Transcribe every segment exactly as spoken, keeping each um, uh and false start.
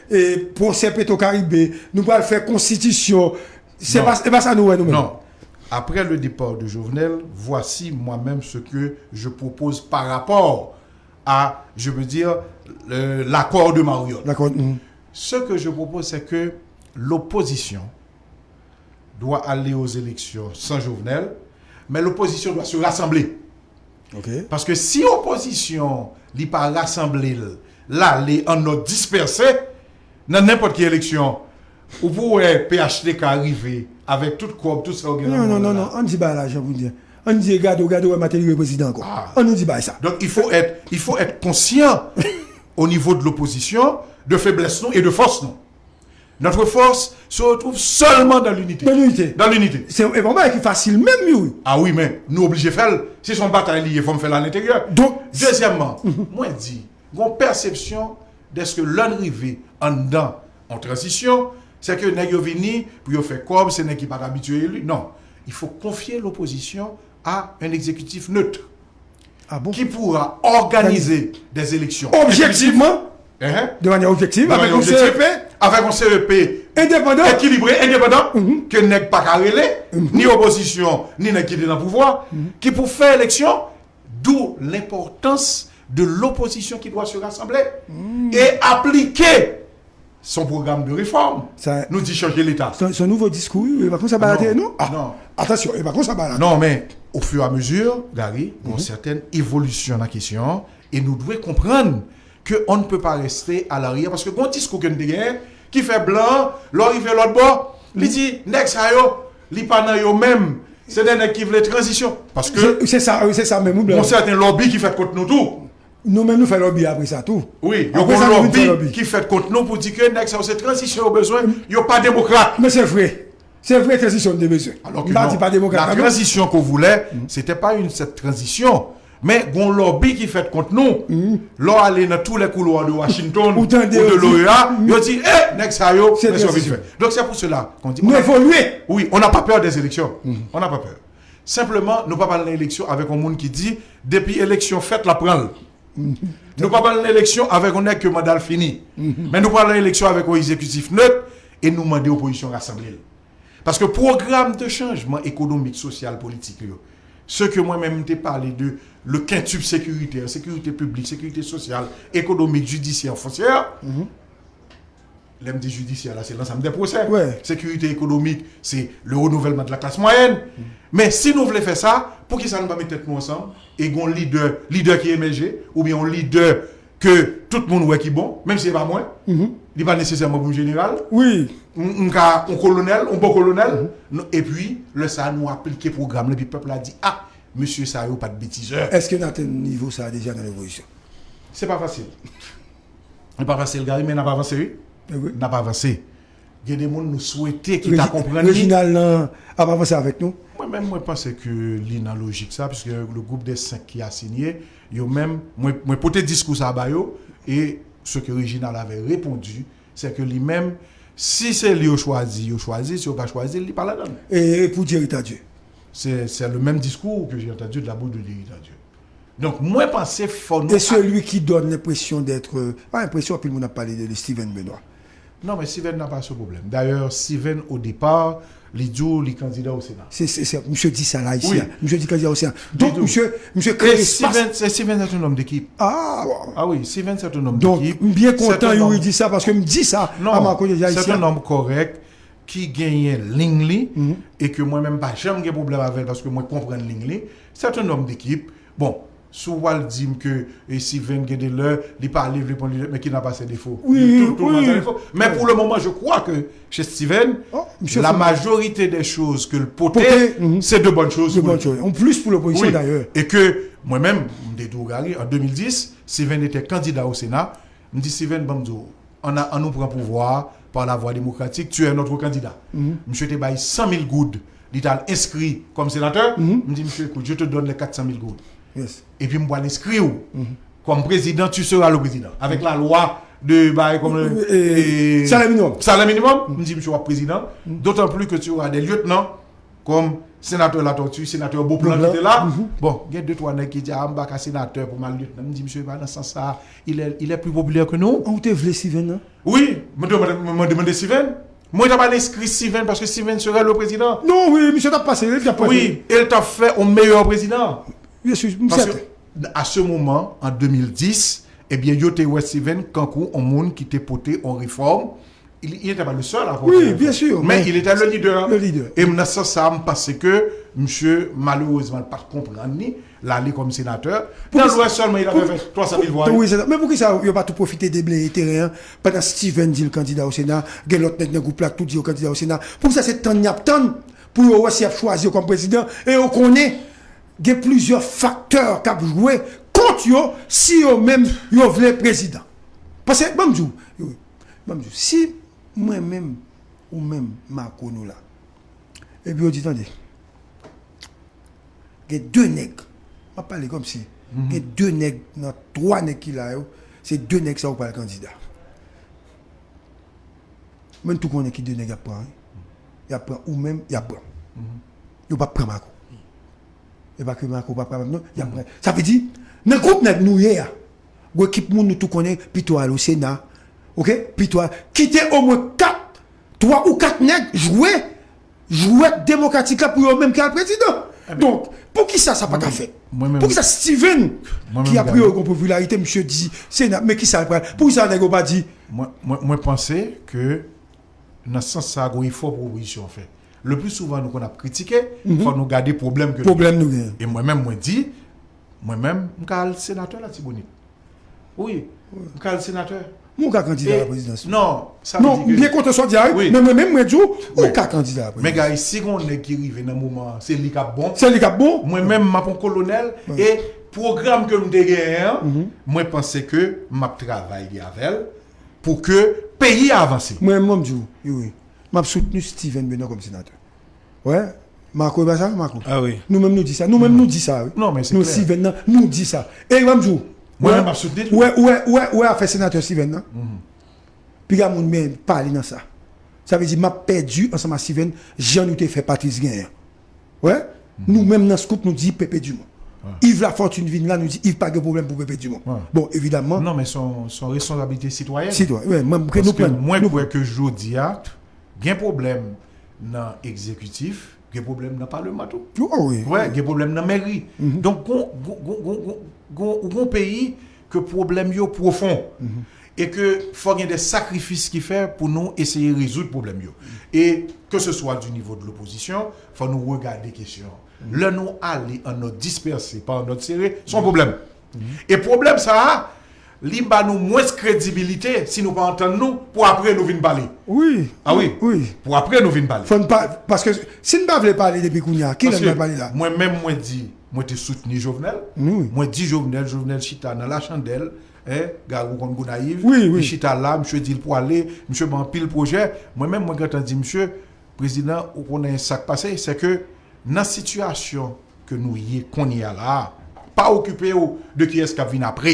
E pwosè Petro Caribe, nou pral fè konstitisyon. Se pa, se pa sa nou wè nou menm. Non. Après le départ de Jovenel, voici moi-même ce que je propose par rapport à, je veux dire, l'accord de Marriott. Ce que je propose, c'est que l'opposition doit aller aux élections sans Jovenel, mais l'opposition doit se rassembler. Paske si opozisyon li pa rasanble l, l ale an nòt dispèse, nan nenpòt ki eleksyon, ou pou wè P H T K rive avèk tout kòb, tout sa yo gen nan men yo la. Non, non, non, non, ann di bagay la jan pou di. Ann di gade w, gade w wè Martelly reprezidan ankò. Ann nou di bagay sa. Donk, il faut être, il faut être conscient au niveau de l'opposition de faiblesse nou e de fòs nou. Notre force se retrouve seulement dans l'unité. Dans l'unité. Dans l'unité. Se e pa yon bagay ki fasil menm, Youri. Ah wi, men nou oblije fè l. Si se yon batay li ye, fò m fè l alenteryè. Donk, dezyèmman, mwen di, gon pèsepsyon dèske lè n rive anndan yon tranzisyon, se ke nèg yo vini pou yo fè kòb, se nèg ki pa t abitye eli. Non. Il faut confier l'opposition à un exécutif neutre. Qui pourra organiser des élections objectivement, de manière objective, avec un C E P, avec un C E P indepandan, équilibré, indépendant, ke nèg pa ka rele, ni opozisyon, ni nèg ki te nan pouvwa, ki pou fè eleksyon, d'où l'importance de l'opposition qui doit se rassembler et appliquer son programme de réforme. Nou di chanje Leta. Se yon nouvo diskou, wi, e pa konsa bagay la te ye, non? Atansyon, e pa konsa bagay la te ye. Non, men, au fur et à mesure, Gary, gon sètèn evolisyon nan kesyon an, e nou dwe konprann ke on ne peut pas rester à l'arrière, paske gon diskou ke n te genyen, ki fè blan an, lè w rive lòt bò, li di, nèg sa yo, li pa nan yo menm, se de nèg ki vle tranzisyon. Paske se sa, se sa menm, wi, blan. Gon sèten lòbi ki fèt kont nou tou. Nou menm nou fè lòbi apre sa tou. Wi, yo gon lòbi ki fèt kont nou pou di ke nèg sa yo se tranzisyon yo bezwen, yo pa demokrat. Men se vre. Se vre tranzisyon nou te bezwen. M pa di pa demokrat la non. La transition qu'on voulait, c'était pas une cette transition. Men gon lòbi ki fèt kont nou. Lè w ale nan tous les couloirs de Washington ou de l'O E A, yo di, eh, nèg sa yo, men sa yo vin fè. Donc c'est pour cela qu'on dit, nou evolye. Oui, on n'a pas peur des élections. On n'a pas peur. Senpleman, nou p ap al nan eleksyon avèk yon moun ki di, depi eleksyon fèt, l ap pran l. Nou p ap al nan eleksyon avèk yon nèg ke manda l fini. Men nou pral nan eleksyon avèk yon egzekitif net e nou mande opozisyon rasanble l. Paske pwogram de chanjman ekonomik, sosyal, politik yo, ce que mwen menm m te pale de le quintuple sécuritaire, sécurité publique, sécurité sociale, économique, judiciaire, foncière, lè m di jidisyè la, se l'ensemble des procès. Sécurité économique, c'est le renouvellement de la classe moyenne. Men si nou vle fè sa, poukisa nou pa met tèt nou ansanm e gon lidè, lidè ki emèje, oubyen yon lidè ke tout moun wè ki bon, menm si se pa mwen, li pa nesesèman pou m jeneral. M ka yon kolonèl, yon bon kolonèl. Epi, lè sa a, nou aplike pwogram lan, epi pèp la di, ah, mesye sa yo pa t betizè. Èske n atenn nivo sa a deja nan revolisyon? Se pa fasil. Li pa fasil, Gary, men n ap avanse, wi. N ap avanse. Gen de moun nou swete ki ta konprann li. Reginald nan ap avanse avèk nou? Mwen menm, mwen panse ke li nan lojik sa, puisque le groupe des cinq ki asinye, yo menm, mwen, mwen pote diskou sa ba yo, e ce que Reginald avait répondu, c'est que li menm, si se li yo chwazi, yo chwazi, si yo pa chwazi, li pa ladan l. E pou Jerry Tardieu? C'est, c'est le même discours que j'ai entendu de la bouche de Jerry Tardieu. Donk, mwen panse fò nou. Et celui qui donne l'impression d'être, euh, pas impression, anpil moun ap pale de li, Steven Benoît. Non, men Steven n'a pas ce problème. D'ailleurs, Steven, au départ, li di w li kandida au Sénat. Se, se, se, misye di sa la isi a. Misye di kandida au Sénat. Donk, misye, misye kreye espas. Steven, c'est, Steven, c'est un homme d'équipe. Ah, wi. Ah oui, Steven, c'est un homme d'équipe. Donk, m byen kontan Youri di sa, paske m di sa a Marco deja isi a. Non, c'est un homme correct, ki genyen liy li, e ke mwen menm pa janm gen pwoblèm avè l paske mwen konprann liy li. C'est un homme d'équipe. Bon, si w al di m ke, e, Steven gen de lè, li pale, vle pran lidè, men qui n'a pas ses défauts? Il y a tout le monde a ses défauts. Mais pour le moment, je crois que chez Steven, la majorité des choses ke l pote, c'est de bonnes choses. De bonnes choses. En plus pour l'opposition, d'ailleurs. E ke mwen menm, m te di w, Gary, en deux mille dix, Steven était candidat au Sénat, m di, Steven, ban m di w, ann, ann nou pran pouvwa a par la voie démocratique, tu es notre candidat. Misye te bay san mil goud, li t al enskri kòm senatè. M di misye, écoute, je te donne les quatre cent mille goud. Epi m pral enskri w kòm prezidan, tu seras le président. Avec la loi de, bagay kòm, e, salaire minimum. Salaire minimum, m di misye w ap prezidan, d'autant plus que tu auras des lieutenants comme Senatè Latortue, senatè Beauplan ki te la. Bon, gen de twa nèg ki di, ah, m pa ka senatè pou m al lyetnan. M di, misye, pa nan sans sa, il est, il est plus populaire que nous. Ou te vle Steven, non? Wi, mwen te mande, mwen demande Steven. Mwen t ap al enskri Steven paske Steven serait le président. Non, wi, misye t ap pase, li t ap pase. Wi, e l t ap fè yon meyè prezidan. Bien sûr, m sèten. Paske, à ce moment, en deux mille dix, ebyen, yo te wè Steven kankou yon moun ki te pote yon refòm. Il, il n'était pas le seul à porter la réforme. Oui, bien sûr, mais il était le leader. Le leader. E nan sans sa, m panse ke misye, malerezman, li pa t konprann li, l ale kòm senatè. Nan Lwès sèlman, li ta fè twa san mil vwa. Wi, se sa. Men poukisa yo pa tou pwofite debleye teren an pandan Steven di l kandida o Sena, gen lòt nèg nan gwoup la ki tou di yo kandida o Sena? Poukisa se tann y ap tann pou yo wè si y ap chwazi yo kòm prezidan e yo konnen gen plizyè faktè k ap jwe kont yo si yo menm yo vle prezidan? Paske, ban m di w, Ban m di w, si mwen menm, ou menm, Marco, nou la, epi yo di, tande, gen de nèg, m ap pale kòmsi, gen de nèg nan twa nèg ki la yo, se de nèg sa yo pral kandida. Mwen tou konnen ki de nèg y ap pran, wi. Y ap pran ou menm, y ap pran. Yo p ap pran Marco. E pa ke Marco pa pran menm non, y ap pran. Sa vle di, nan gwoup nèg nou ye a, gwo ekip moun nou tou konnen, pito al o Sena, oke? Pito al, kite omwen kat, twa ou kat nèg jwe jwèt demokratik la pou yo menm ki al prezidan. Donk, poukisa sa pa ka fèt? Poukisa Steven, ki apriori gen popilarite, misye di Sena, men kisa l pral? Poukisa nèg yo pa di? Mwen, mwen, mwen panse ke nan sans sa, gon efò pou opozisyon an fè. Le pli souvan, nou konn ap kritike, fò nou gade pwoblèm ke nou gen. Pwoblèm nou gen. E mwen menm, mwen di, mwen menm, m ka al senatè Latibonit. Wi, m ka al senatè. Men ou ka kandida a la prezidans. Non, sa vle di ke. Non, m byen kontan sa w di a, wi. Men mwen menm, mwen di w, ou ka kandida a la prezidans. Men Guy, si gon nèg ki rive nan moman an, se li k ap bon. Se li k ap bon. Mwen menm, m ap yon kolonèl, e pwogram ke m te genyen an, mwen panse ke m ap travay avè l pou ke peyi a avanse. Mwen menm, m di w, wi, wi. M ap soutni Steven Benoît kòm senatè. Wè, Marco, e pa sa, Marco? Ah wi. Nou menm nou di sa. Nou menm nou di sa, wi. Non, men se klè. Nou Steven nan, nou di sa. E ban m di w. Mwen menm m ap soutni l. Wè, wè, wè, wè afè senatè Steven nan. Piga moun men pale nan sa. Sa vle di m ap pèdi ansanm ak Steven, jan nou te fè Patrice genyen. Wè, nou menm nan Scoop, nou di Pepe Dumont. Yves Lafortune vin la, nou di Yves pa gen pwoblèm pou Pepe Dumont. Bon, evidaman. Non, men se yon, se yon responsablite sitwayèn. Sitwayèn, wi, mwen, nou pran. Paske mwen kwè ke jodi a, gen pwoblèm nan egzekitif, gen pwoblèm nan paleman tou. Wi, gen pwoblèm nan mèri. Donk, gon, gon, gon, gon, gon, gon, ou gon peyi ke pwoblèm yo pwofon. E ke fò gen de sakrifis ki fè pou nou eseye rezoud pwoblèm yo. E ke se swa di nivo de lopozisyon, fò nou regade kesyon an. Lè nou ale an òd dispèse, pa an òd sere, se yon pwoblèm. E pwoblèm sa a, li ba nou mwens kredibilite si nou pa antann nou pou apre nou vin pale. Wi. Ah wi. Wi. Pou apre nou vin pale. Fò n pa, paske si n pa vle pale depi kounye a, kilè n pral pale la? Paske mwen menm, mwen di, mwen te soutni Jovenel. Wi. Mwen di Jovenel, Jovenel chita nan Lachandèl, en, Garou konn Gonayiv. Wi, wi. Li chita la, misye di l pwale, misye ban anpil pwojè. Mwen menm, mwen gentan di misye, prezidan, ou konnen sa k pase, se ke nan sitiyasyon ke nou ye kounye a la a, pa okipe w de kiyès k ap vin apre.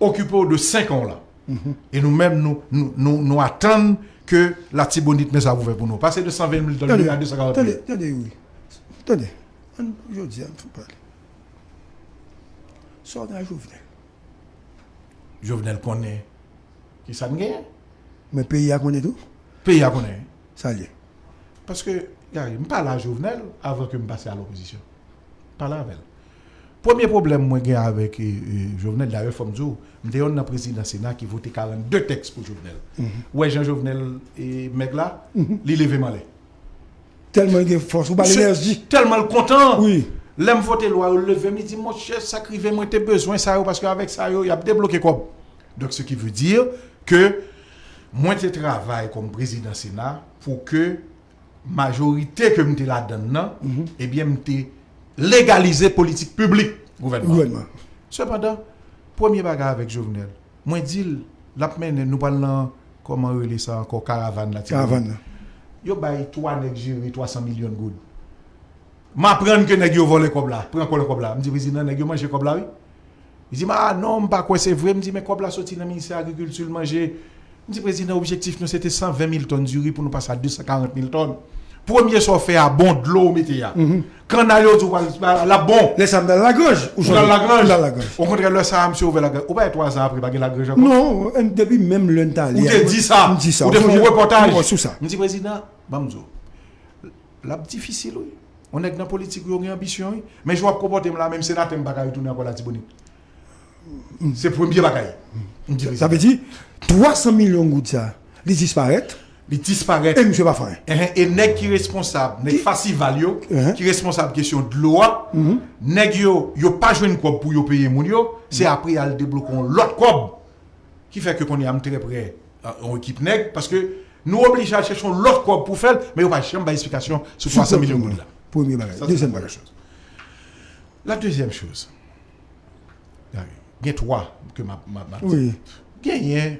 Okipe w de senk an w la. E nou menm, nou, nou, nou, nou atann ke Latibonit men sa pou fè pou nou. Pase de san ven mil tòn, nou rive a de san karant mil. Tande, tande, wi. Tande, ann, jodi a, n fè pale. Sa w gen ak Jovenel? Jovenel konnen kisa n genyen. Men peyi a konnen tou? Peyi a konnen. Sa l ye? Paske, Gary, m pale a Jovenel avan ke m pase a lopozisyon. M pale avè l. Premye pwoblèm mwen gen avèk, e, e, Jovenel, dayè, fò m di w, m te yonn nan prezidan Sena ki vote karannde tèks pou Jovenel. Ou wè jan Jovenel, e, mèg la, li leve m anlè. Tèlman l gen fòs, ou ba l enèji. Tèlman l kontan. Wi. Lè m vote lwa yo, l leve m, li di, monchè, sa k rive, mwen te bezwen sa yo, paske avèk sa yo, y ap debloke kòb. Donk, ce qui veut dire que mwen te travay kòm prezidan Sena pou ke majorite ke m te ladann nan, ebyen, m te legalize politik piblik gouvènman. Gouvènman. Sepandan, premye bagay avèk Jovenel, mwen di l, l ap mennen, nou pral nan, kòman rele sa ankò, karavàn la, ti. Karavàn nan. Yo bay twa nèg jere twa san milyon goud. M aprann ke nèg yo vòlè kòb la, pran vòlè kòb la. M di, prezidan, nèg yo manje kòb la, wi. Li di m, a non, m pa kwè se vre. M di, men kòb la soti nan ministè agrikilti, l manje. M di, prezidan, objektif nou, se te san ven mil tòn diri pou nou pase a de san karant mil tòn. Premye sa w fè a bon, dlo w mete a. Kannal yo di w pral, l ap bon. Lè sa a m t al Lagranj. Ou sonje? M t al Lagranj. Okontrè, lè sa a, misye ouvè Lagranj. Ou pa wè twa zan apre, pa gen Lagranj ankò? Non, depi menm lè n t ale a. Ou te di sa. M di sa. Ou te fè yon repòtaj. M di, prezidan, ban m di w, l ap difisil, wi. Yon nèg nan politik, wi, ou gen anbisyon, wi. Men jan w ap konpòte m la, menm senatè m pa ka retounen ankò Latibonit. Se premye bagay. M di sa vle di, twa san milyon goud sa, li disparèt. Li disparèt. E misye pa fè anyen. Enhen, e nèg ki responsab, nèg Festival yo, ki responsab kesyon dlo a, nèg yo, yo pa jwenn kòb pou yo peye moun yo, se apre y al debloke yon lòt kòb. Ki fè ke kounye a m trè prè, euh, yon ekip nèg, paske nou oblije al chèche yon lòt kòb pou fè l, men yo pa janm bay esplikasyon sou twa san milyon goud la. Premye bagay. Dezyèm bagay. La dezyèm choz. Gen twa ke m ap, m ap, m ap di. Genyen,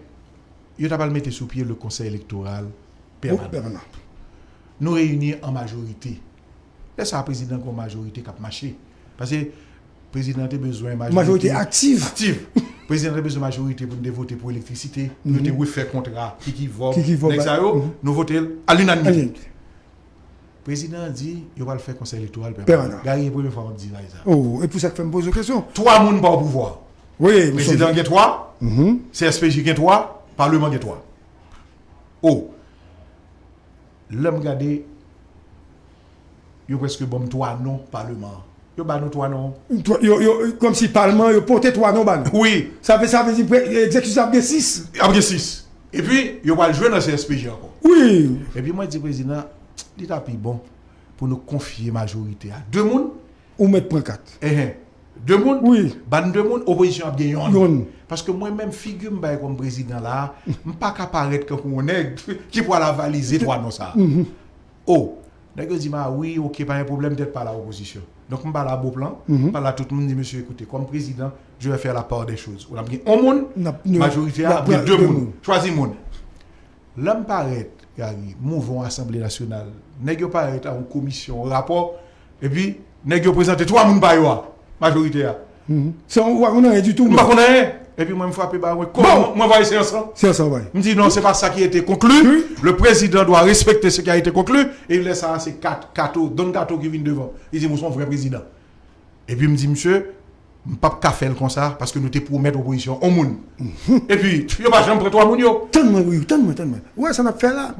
yo ta pral mete sou pye le Conseil électoral permanent. Nou reyini an majorite. Lè sa a, prezidan gen yon majorite k ap mache. Paske prezidan te bezwen majorite aktiv. Aktiv. Prezidan te bezwen majorite pou n te vote pou elektrisite, pou yo te refè kontra, Kiki Vòb, nèg sa yo, nou vote l a linanimite. Prezidan an di yo pral fè Konsèy Elektoral Pèmanan. Gary, e premye fwa m ap di bagay sa. Oh, e pou sa k fè m poze w kesyon. Twa moun pa o pouvwa. Wi, m sonje. Prezidan gen twa, C S P J gen twa, Paleman gen twa. Oh, lè m gade, yo prèske ban m twa non Paleman an. Yo ba nou twa non. Twa, yo, yo, kòmsi Paleman, yo pote twa non ba nou. Wi. Sa vle, sa vle di pre-, egzekitif ap gen sis. Ap gen sis. Epi, yo pral jwe nan C S P J ankò. Wi. Epi mwen di prezidan, li ta pi bon pou nou konfye majorite a de moun. Ou mèt pran kat. Enhen. De moun? Wi. Ban de moun, opozisyon ap gen yonn. Yonn. Paske mwen menm figi m bay kòm prezidan la, m pa ka parèt kankou yon nèg ki pral avalize twa non sa. Oh, nèg yo di m, a wi, oke, pa gen pwoblèm, tèt pa la opozisyon. Donk, m pale a bon plan, m pale a tout moun, m di, mesye, ekoute, kòm prezidan, je vais faire la part des choses. Ou n ap gen yon moun, majorite a ap gen de moun. Chwazi moun. Lè m parèt, Gary, m ouvè yon asanble nasyonal. Nèg yo parèt a yon komisyon, yon rapò, epi nèg yo prezante twa moun pa yo a, majorite a. San ou pa konn anyen ditou. M pa konn anyen. Epi mwen, m frape ba mwen, kòman mwen voye seyans lan? Seyans lan voye. M di, non, c'est pas ça qui a été conclu. Le président doit respecter ce qui a été conclu. E lè sa a, se Kat-, Kato, Don Kato ki vin devan. Li di m, ou se yon vrè prezidan. Epi m di, misye, m p ap ka fè l konsa, paske nou te pwomèt opozisyon yon moun. Epi, yo pa janm pran twa moun yo. Tann mwen, wi, tann mwen, tann mwen. Ou wè sa n ap fè la?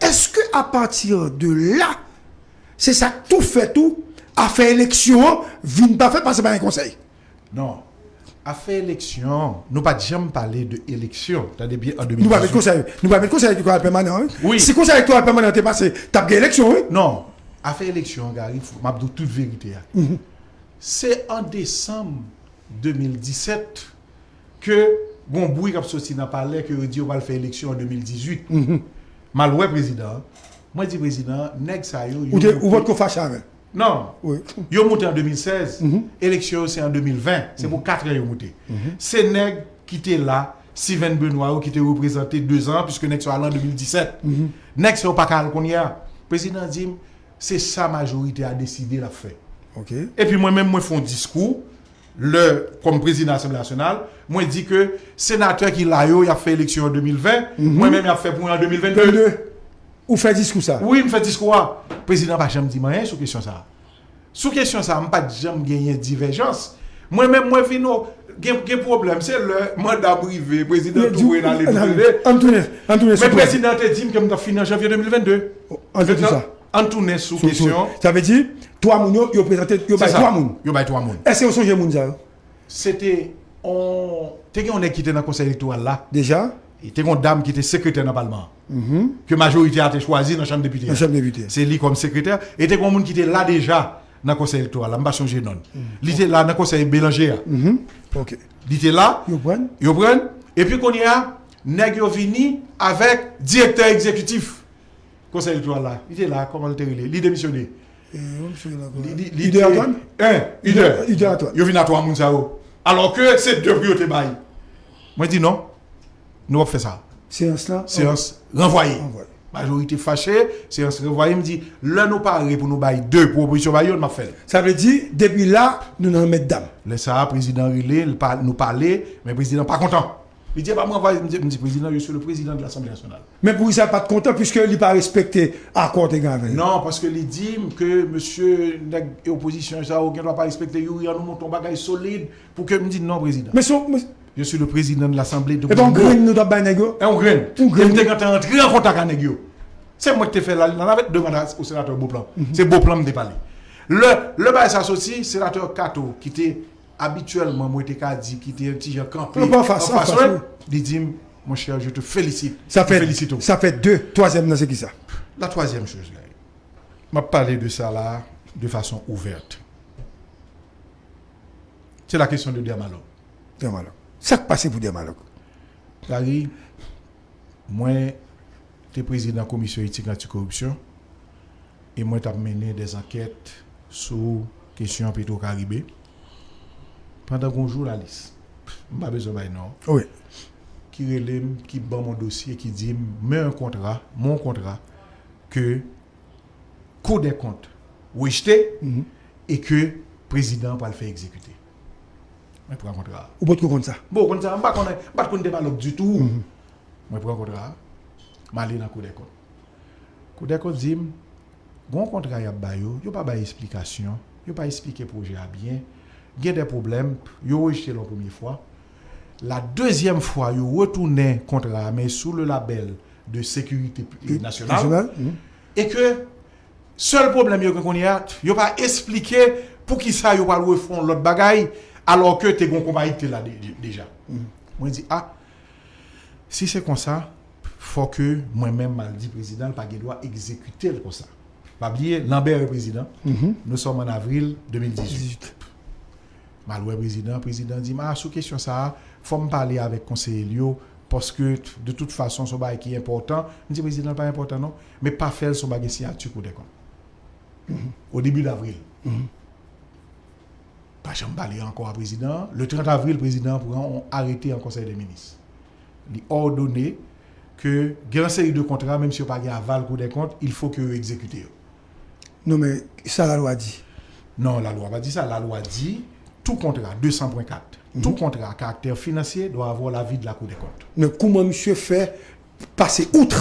Èske apati de la, se sa k tou fè tou, afè eleksyon an vin pa fèt paske pa gen konsèy? Non. Afè eleksyon, nou pa t janm pale de eleksyon. Tande byen, an de mil dizuit. Nou pa met konsèy, nou pa met konsèy elektoral pèmanan, wi. Wi. Si konsèy elektoral pèmanan te pase, t ap gen eleksyon, wi. Non. Afè eleksyon, Gary, m ap di w tout verite a. Se an desanm de mil disèt ke gon bri k ap soti nan palè ke yo di yo pral fè eleksyon an de mil dizuit. M al wè prezidan an. Mwen di prezidan an, nèg sa yo, yo... Ou te, ou potko fache avè l? Non. Wi. Yo moute an de mil sèz. Eleksyon yo se an de mil ven. Se pou kat an yo moute. Se nèg ki te la, Steven Benoît yo ki te reprezante dezan, piske nèg sa yo ale an de mil disèt. Nèg sa yo pa ka al kounye a. Prezidan an di m, se sa majorite a deside l ap fè. Oke. Epi mwen menm, mwen fè yon diskou, lè, kòm prezidan Asanble Nasyonal, mwen di ke senatè ki la yo, y ap fè eleksyon an de mil ven, mwen menm, y ap fè pou mwen an de mil vennde. Vennde. Ou fè diskou sa? Wi, m fè diskou a. Prezidan pa janm di m anyen sou kesyon sa. Sou kesyon sa, m pa t janm genyen divèjans. Mwen menm, mwen vin o-, gen, gen pwoblèm. Se lè manda m rive, prezidan tou voye n ale nou rele. Ann tounen, ann tounen sou... Men prezidan te di m ke m t ap fini an janvye de mil vennde. Ann di sa. Ann tounen sou kesyon. Sa vle di, twa moun yo, yo prezante, yo bay twa moun. Yo bay twa moun. Èske yo sonje moun sa yo? Se te on, te gen yon nèg ki te nan konsèy elektoral la. Deja? E te gen yon dam ki te sekretè nan palman an. Ke majorite a te chwazi nan chanm depite a. Nan chanm depite. Se li kòm sekretè. E te gen yon moun ki te la deja nan konsèy elektoral la. M pa sonje non l. Li te la nan konsèy Belanger a. Oke. Li te la. Yo pran l. Yo pran l. Epi kounye a, nèg yo vini avèk direktè egzekitif konsèy elektoral la. Li te la, kòman l te rele? Li demisyone. Li, li, li Ider Antoine? Hein, Ider. Ider Antoine. Yo vin a twa moun sa yo. Alò ke se de pou yo te bay. Mwen di non. Nou p ap fè sa. Seyans lan? Seyans ranvwaye. Ranvwaye. Majorite fache, seyans ranvwaye. M di, lè nou pare pou nou bay de, pou opozisyon bay yonn, m ap fè l. Sa vle di, depi la, nou nan men dam. Lè sa a, prezidan rele, l pa, nou pale, men prezidan pa kontan. Li di, e pa mwen anvayi, m di, m di, prezidan, je suis le président de l'Assemblée nationale. Men poukisa l pa t kontan, piske li pa respekte akò te gen avè l? Non, paske li di m ke mesye nèg opozisyon sa yo gen dwa pa respekte Youri, an nou monte yon bagay solid pou ke m di non, prezidan. Men se yon. Je suis le président de l'Assemblée. E pa yon grenn nou t ap bay nèg yo? E yon grenn. Yon grenn. E m te gentan antre an kontak ak nèg yo. Se mwen ki te fè la, nan avèk demann o senatè Beauplan. Se Beauplan m te pale. Lè, lè bagay sa soti, senatè Kato, ki te abityèlman, mwen te ka di, ki te yon ti jan kanpe Kanpe anfas, anfas, mwen, wi. Li di m, mon cher, je te félicite. Sa Je fè, félicite. Sa fè de, twazyèm nan se ki sa? La troisième chose, Gary. M ap pale de sa la, de fason ouvèt. Se la kesyon de Dermalog. Dermalog. Sa k pase pou Dermalog? Gary, mwen te prezidan komisyon etik antikoripsyon e mwen t ap mennen de ankèt sou kesyon Petro Caribe. Pandan gon jounalis, m pa bezwen bay non, Wi. Ki rele m, ki ban m yon dosye, ki di m, men yon kontra, men yon kontra ke Cour des comptes rejte e ke prezidan an pral fè egzekite. Mwen pran kontra a. Ou potko konn sa? Bon, konn sa, m pa konnen, m pa t konn Dermalog ditou. Mwen pran kontra a, m ale nan Cour des comptes. Cour des comptes di m, gon kontra y ap ba yo, yo pa bay esplikasyon, yo pa esplike pwojè a byen, gen de pwoblèm, yo rejte l yon premye fwa. La dezyèm fwa, yo retounen kontra a, men sou le labèl de sekirite nasyonal. E ke sèl pwoblèm yo gen kounye a, yo pa esplike poukisa yo pral refè yon lòt bagay, alò ke te gon konpayi ki te la de- de- deja. Mwen di, a, si se konsa, fò ke mwen menm m al di prezidan l pa gen dwa egzekite l konsa. Pa bliye, Lambert e prezidan, nous sommes en avril de mil dizuit. M al wè prezidan, prezidan di m, a, sou kesyon sa a, fò m pale avèk konseye l yo, paske de tout fason, se yon bagay ki enpòtan. M di prezidan l pa enpòtan non, men pa fè l se yon bagay siyati Kou dè kont. Au début d'avril. Pa janm pale ankò a prezidan an. Le trant avril, prezidan an pran yon arete an konsèy de minis. Li òdone ke gen yon seri de kontra, menm si yo pa gen aval Kou dè kont, il faut que yo egzekite yo. Non, men sa lalwa di? Non, lalwa pa di sa. Lalwa di, tout kontra, de san pwen kat, tout kontra à caractère financier doit avoir l'avis de la Cour des comptes. Men kouman misye fè pase out?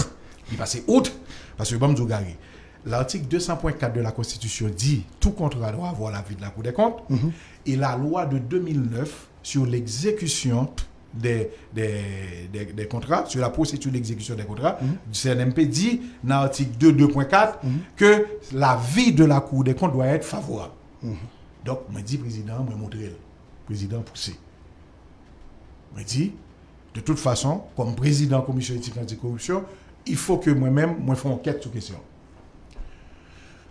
Li pase out, paske ban m di w Gary, l'article deux cent point quatre de la Constitution dit tout contrat doit avoir l'avis de la Cour des comptes, et la loi de deux mille neuf sur l'exécution des, des, des, des contrats, sur la procédure d'exécution des contrats, du C N M P dit, dans l'article deux, deux point quatre, que l'avis de la Cour des comptes doit être favorable. Donk, mwen di prezidan an, mwen montre l. Prezidan an pouse. Mwen di, de toute façon, comme président commission éthique anticorruption, il faut que mwen menm, mwen fè yon ankèt sou kesyon.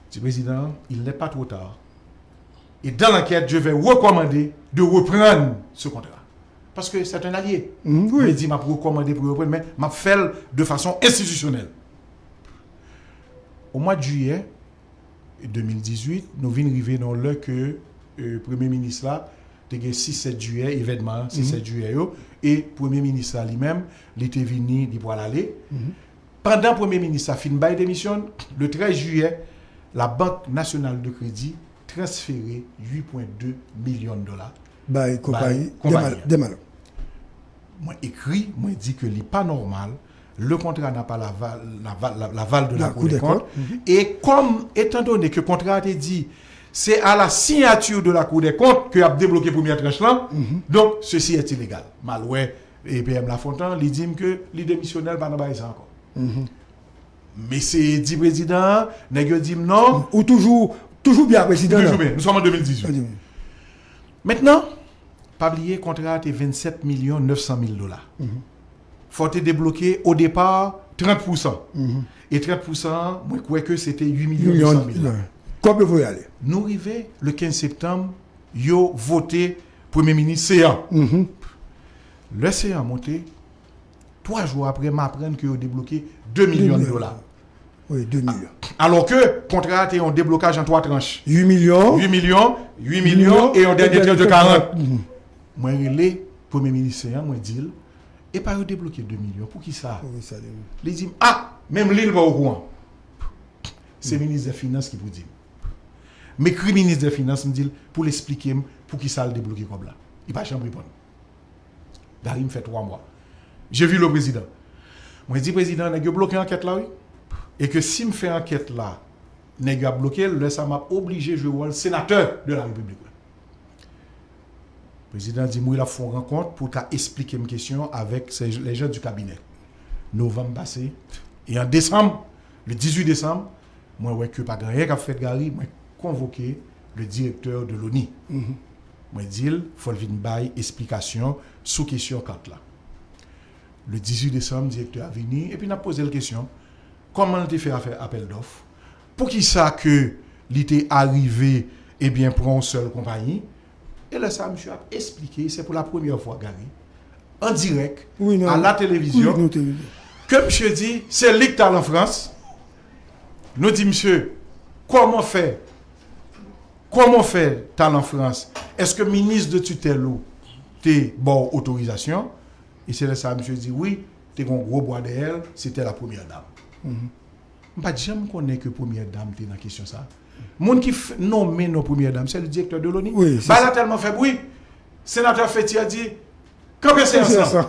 Di prezidan an, il n'est pas trop tard. Et dans l'enquête, je vais recommander de reprendre ce contrat. Paske c'est un allié. Mwen di, m ap rekòmande pou yo reprann, men m ap fè l de fason enstitisyonèl. Au mois de juillet, de mil dizuit, nou vin rive nan lè ke euh, premye minis la te gen sis sèt jiyè, evènman sis sèt jiyè yo, e premye minis la li menm, li te vini, li pral ale. Pandan premye minis la fin bay demisyon, le trèz jiyè, la Banque Nationale de Crédit transfere uit pwen de milyon dola bay konpayi Demal. Mwen ekri, mwen di ke li pa nòmal, le contrat n'a pas l'aval, l'aval, l'aval de la Cour des comptes. E kòm, étant donné que kontra a te di, c'est à la signature de la Cour des comptes que y ap debloke premyè tranch lan, donc ceci est illégal. M al wè P M Lafontant, li di m ke li demisyonè, l pa nan bagay sa ankò. M eseye di prezidan an, nèg yo di m non. Ou toujou, toujou byen a prezidan an? Toujou byen. Nou sòm an de mil dizuit. Mentnan, pa bliye kontra a te vennsèt milyon nèf san mil dola. Fò te debloke o depa trant pousan. E trant pousan an, mwen kwè ke se te uit milyon nèf san mil la. Kòb yo voye ale. Nou rive le kenz septanm, yo vote premye minis Seyan. Lè Seyan monte, twa jou apre, m aprann ke yo debloke de milyon dola. Wi, de milyon. Alò ke kontra a te yon deblokaj an twa tranch. Uit milyon. Uit milyon, uit milyon e yon dènye tranch de karant. Mwen rele premye minis Seyan, mwen di l, epa yo debloke de milyon, poukisa? Li di m, a, menm li l pa okouran. Se minis dè finans ki pou di m. M ekri minis dè finans, m di l pou l esplike m poukisa l debloke kòb la. Li pa janm reponn. Gary, m fè twa mwa. Je vis le président. Mwen di prezidan, nèg yo bloke ankèt la, wi. E ke si m fè ankèt la, nèg yo ap bloke l, lè sa m ap oblije jwe wòl senatè de la repiblik. Prezidan di m wi, l ap fè yon rankont pou l ka esplike m kesyon avèk se, les gens du cabinet. Novanm pase, e an desanm, le dizuit desanm, mwen wè ke pa gen anyen k ap fèt Gary, mwen konvoke le directeur de l'oni. Mwen di l, fò l vin bay esplikasyon sou kesyon kat la. Le dizuit desanm, direktè a vini, epi n ap poze l kesyon, kòman l te fè afè apèl dòf? Poukisa ke li te arive, ebyen, pran yon sèl konpayi? E lè sa, misye ap esplike, se pou la premyè fwa, Gary, an dirèk, Wi, non. a la televizyon, Wi, nou te vini. ke misye di, se li k t al an Frans. Nou di, misye, kòman fè, kòman fè t al an Frans? Èske minis de titèl ou te ba w otorizasyon? E se lè sa, misye di, wi, te gen yon gwo bwa dèyè l, se te la premyè dam. M pa t janm konnen ke premyè dam te nan kesyon sa. Moun ki f- nonmen non premyè dam, se le directeur de l'oni. Wi, se Bagay sa. La tèlman fèb, wi. Senatè Feti a di, kanpe seyans Se lan. sa.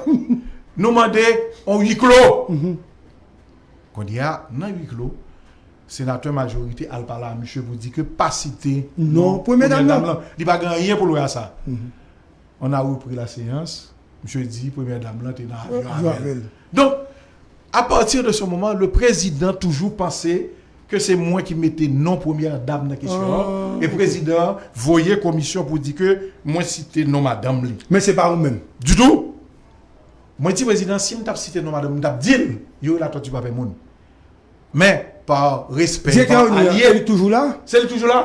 Nou mande yon huis clos. Kounye a, nan huis clos, senatè majorite al pale a misye pou di ke pa site Non, premyè dam nan. Li pa gen anyen pou l wè a sa. On a repris la séance. Misye di premyè dam lan te nan avyon Avyon avè avè l. l. Donk, à partir de ce moment, le président toujours pensé ke se mwen ki mete non premyè dam nan kesyon an. Ah, E ok. Prezidan an voye komisyon pou di ke mwen site non madanm li. Men se pa ou menm. Ditou. Mwen di prezidan, si m t ap site non madanm, m t ap di l, Youri Latortue pa pè moun. Men, pa respè, Direktè pa Oni a, alye, li toujou la? Se li toujou la.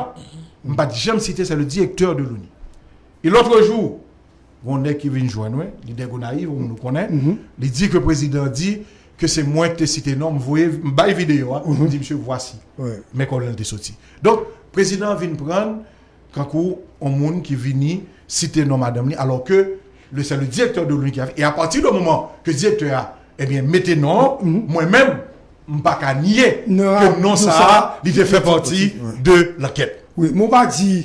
M pa t janm site, se le directeur de l'oni. E lòt jou, yon nèg ki vin jwenn mwen, lidè Gonayiv, ou nou konnen, li di ke prezidan di ke se mwen ki te site non, m voye, m bay videyo a, m di, misye, vwasi. Wi. Men kòman l te soti. Donk, prezidan an vin pran kankou yon moun ki vini site non madanm li, alò ke le, se le directeur de l'oni ki a fè. E apati de moman ke direktè a, ebyen, mete non, mwen menm, m pa ka nye Non, ke non non, sa sa, a, li te fè pati wi. de lankèt. Wi, men ou pa di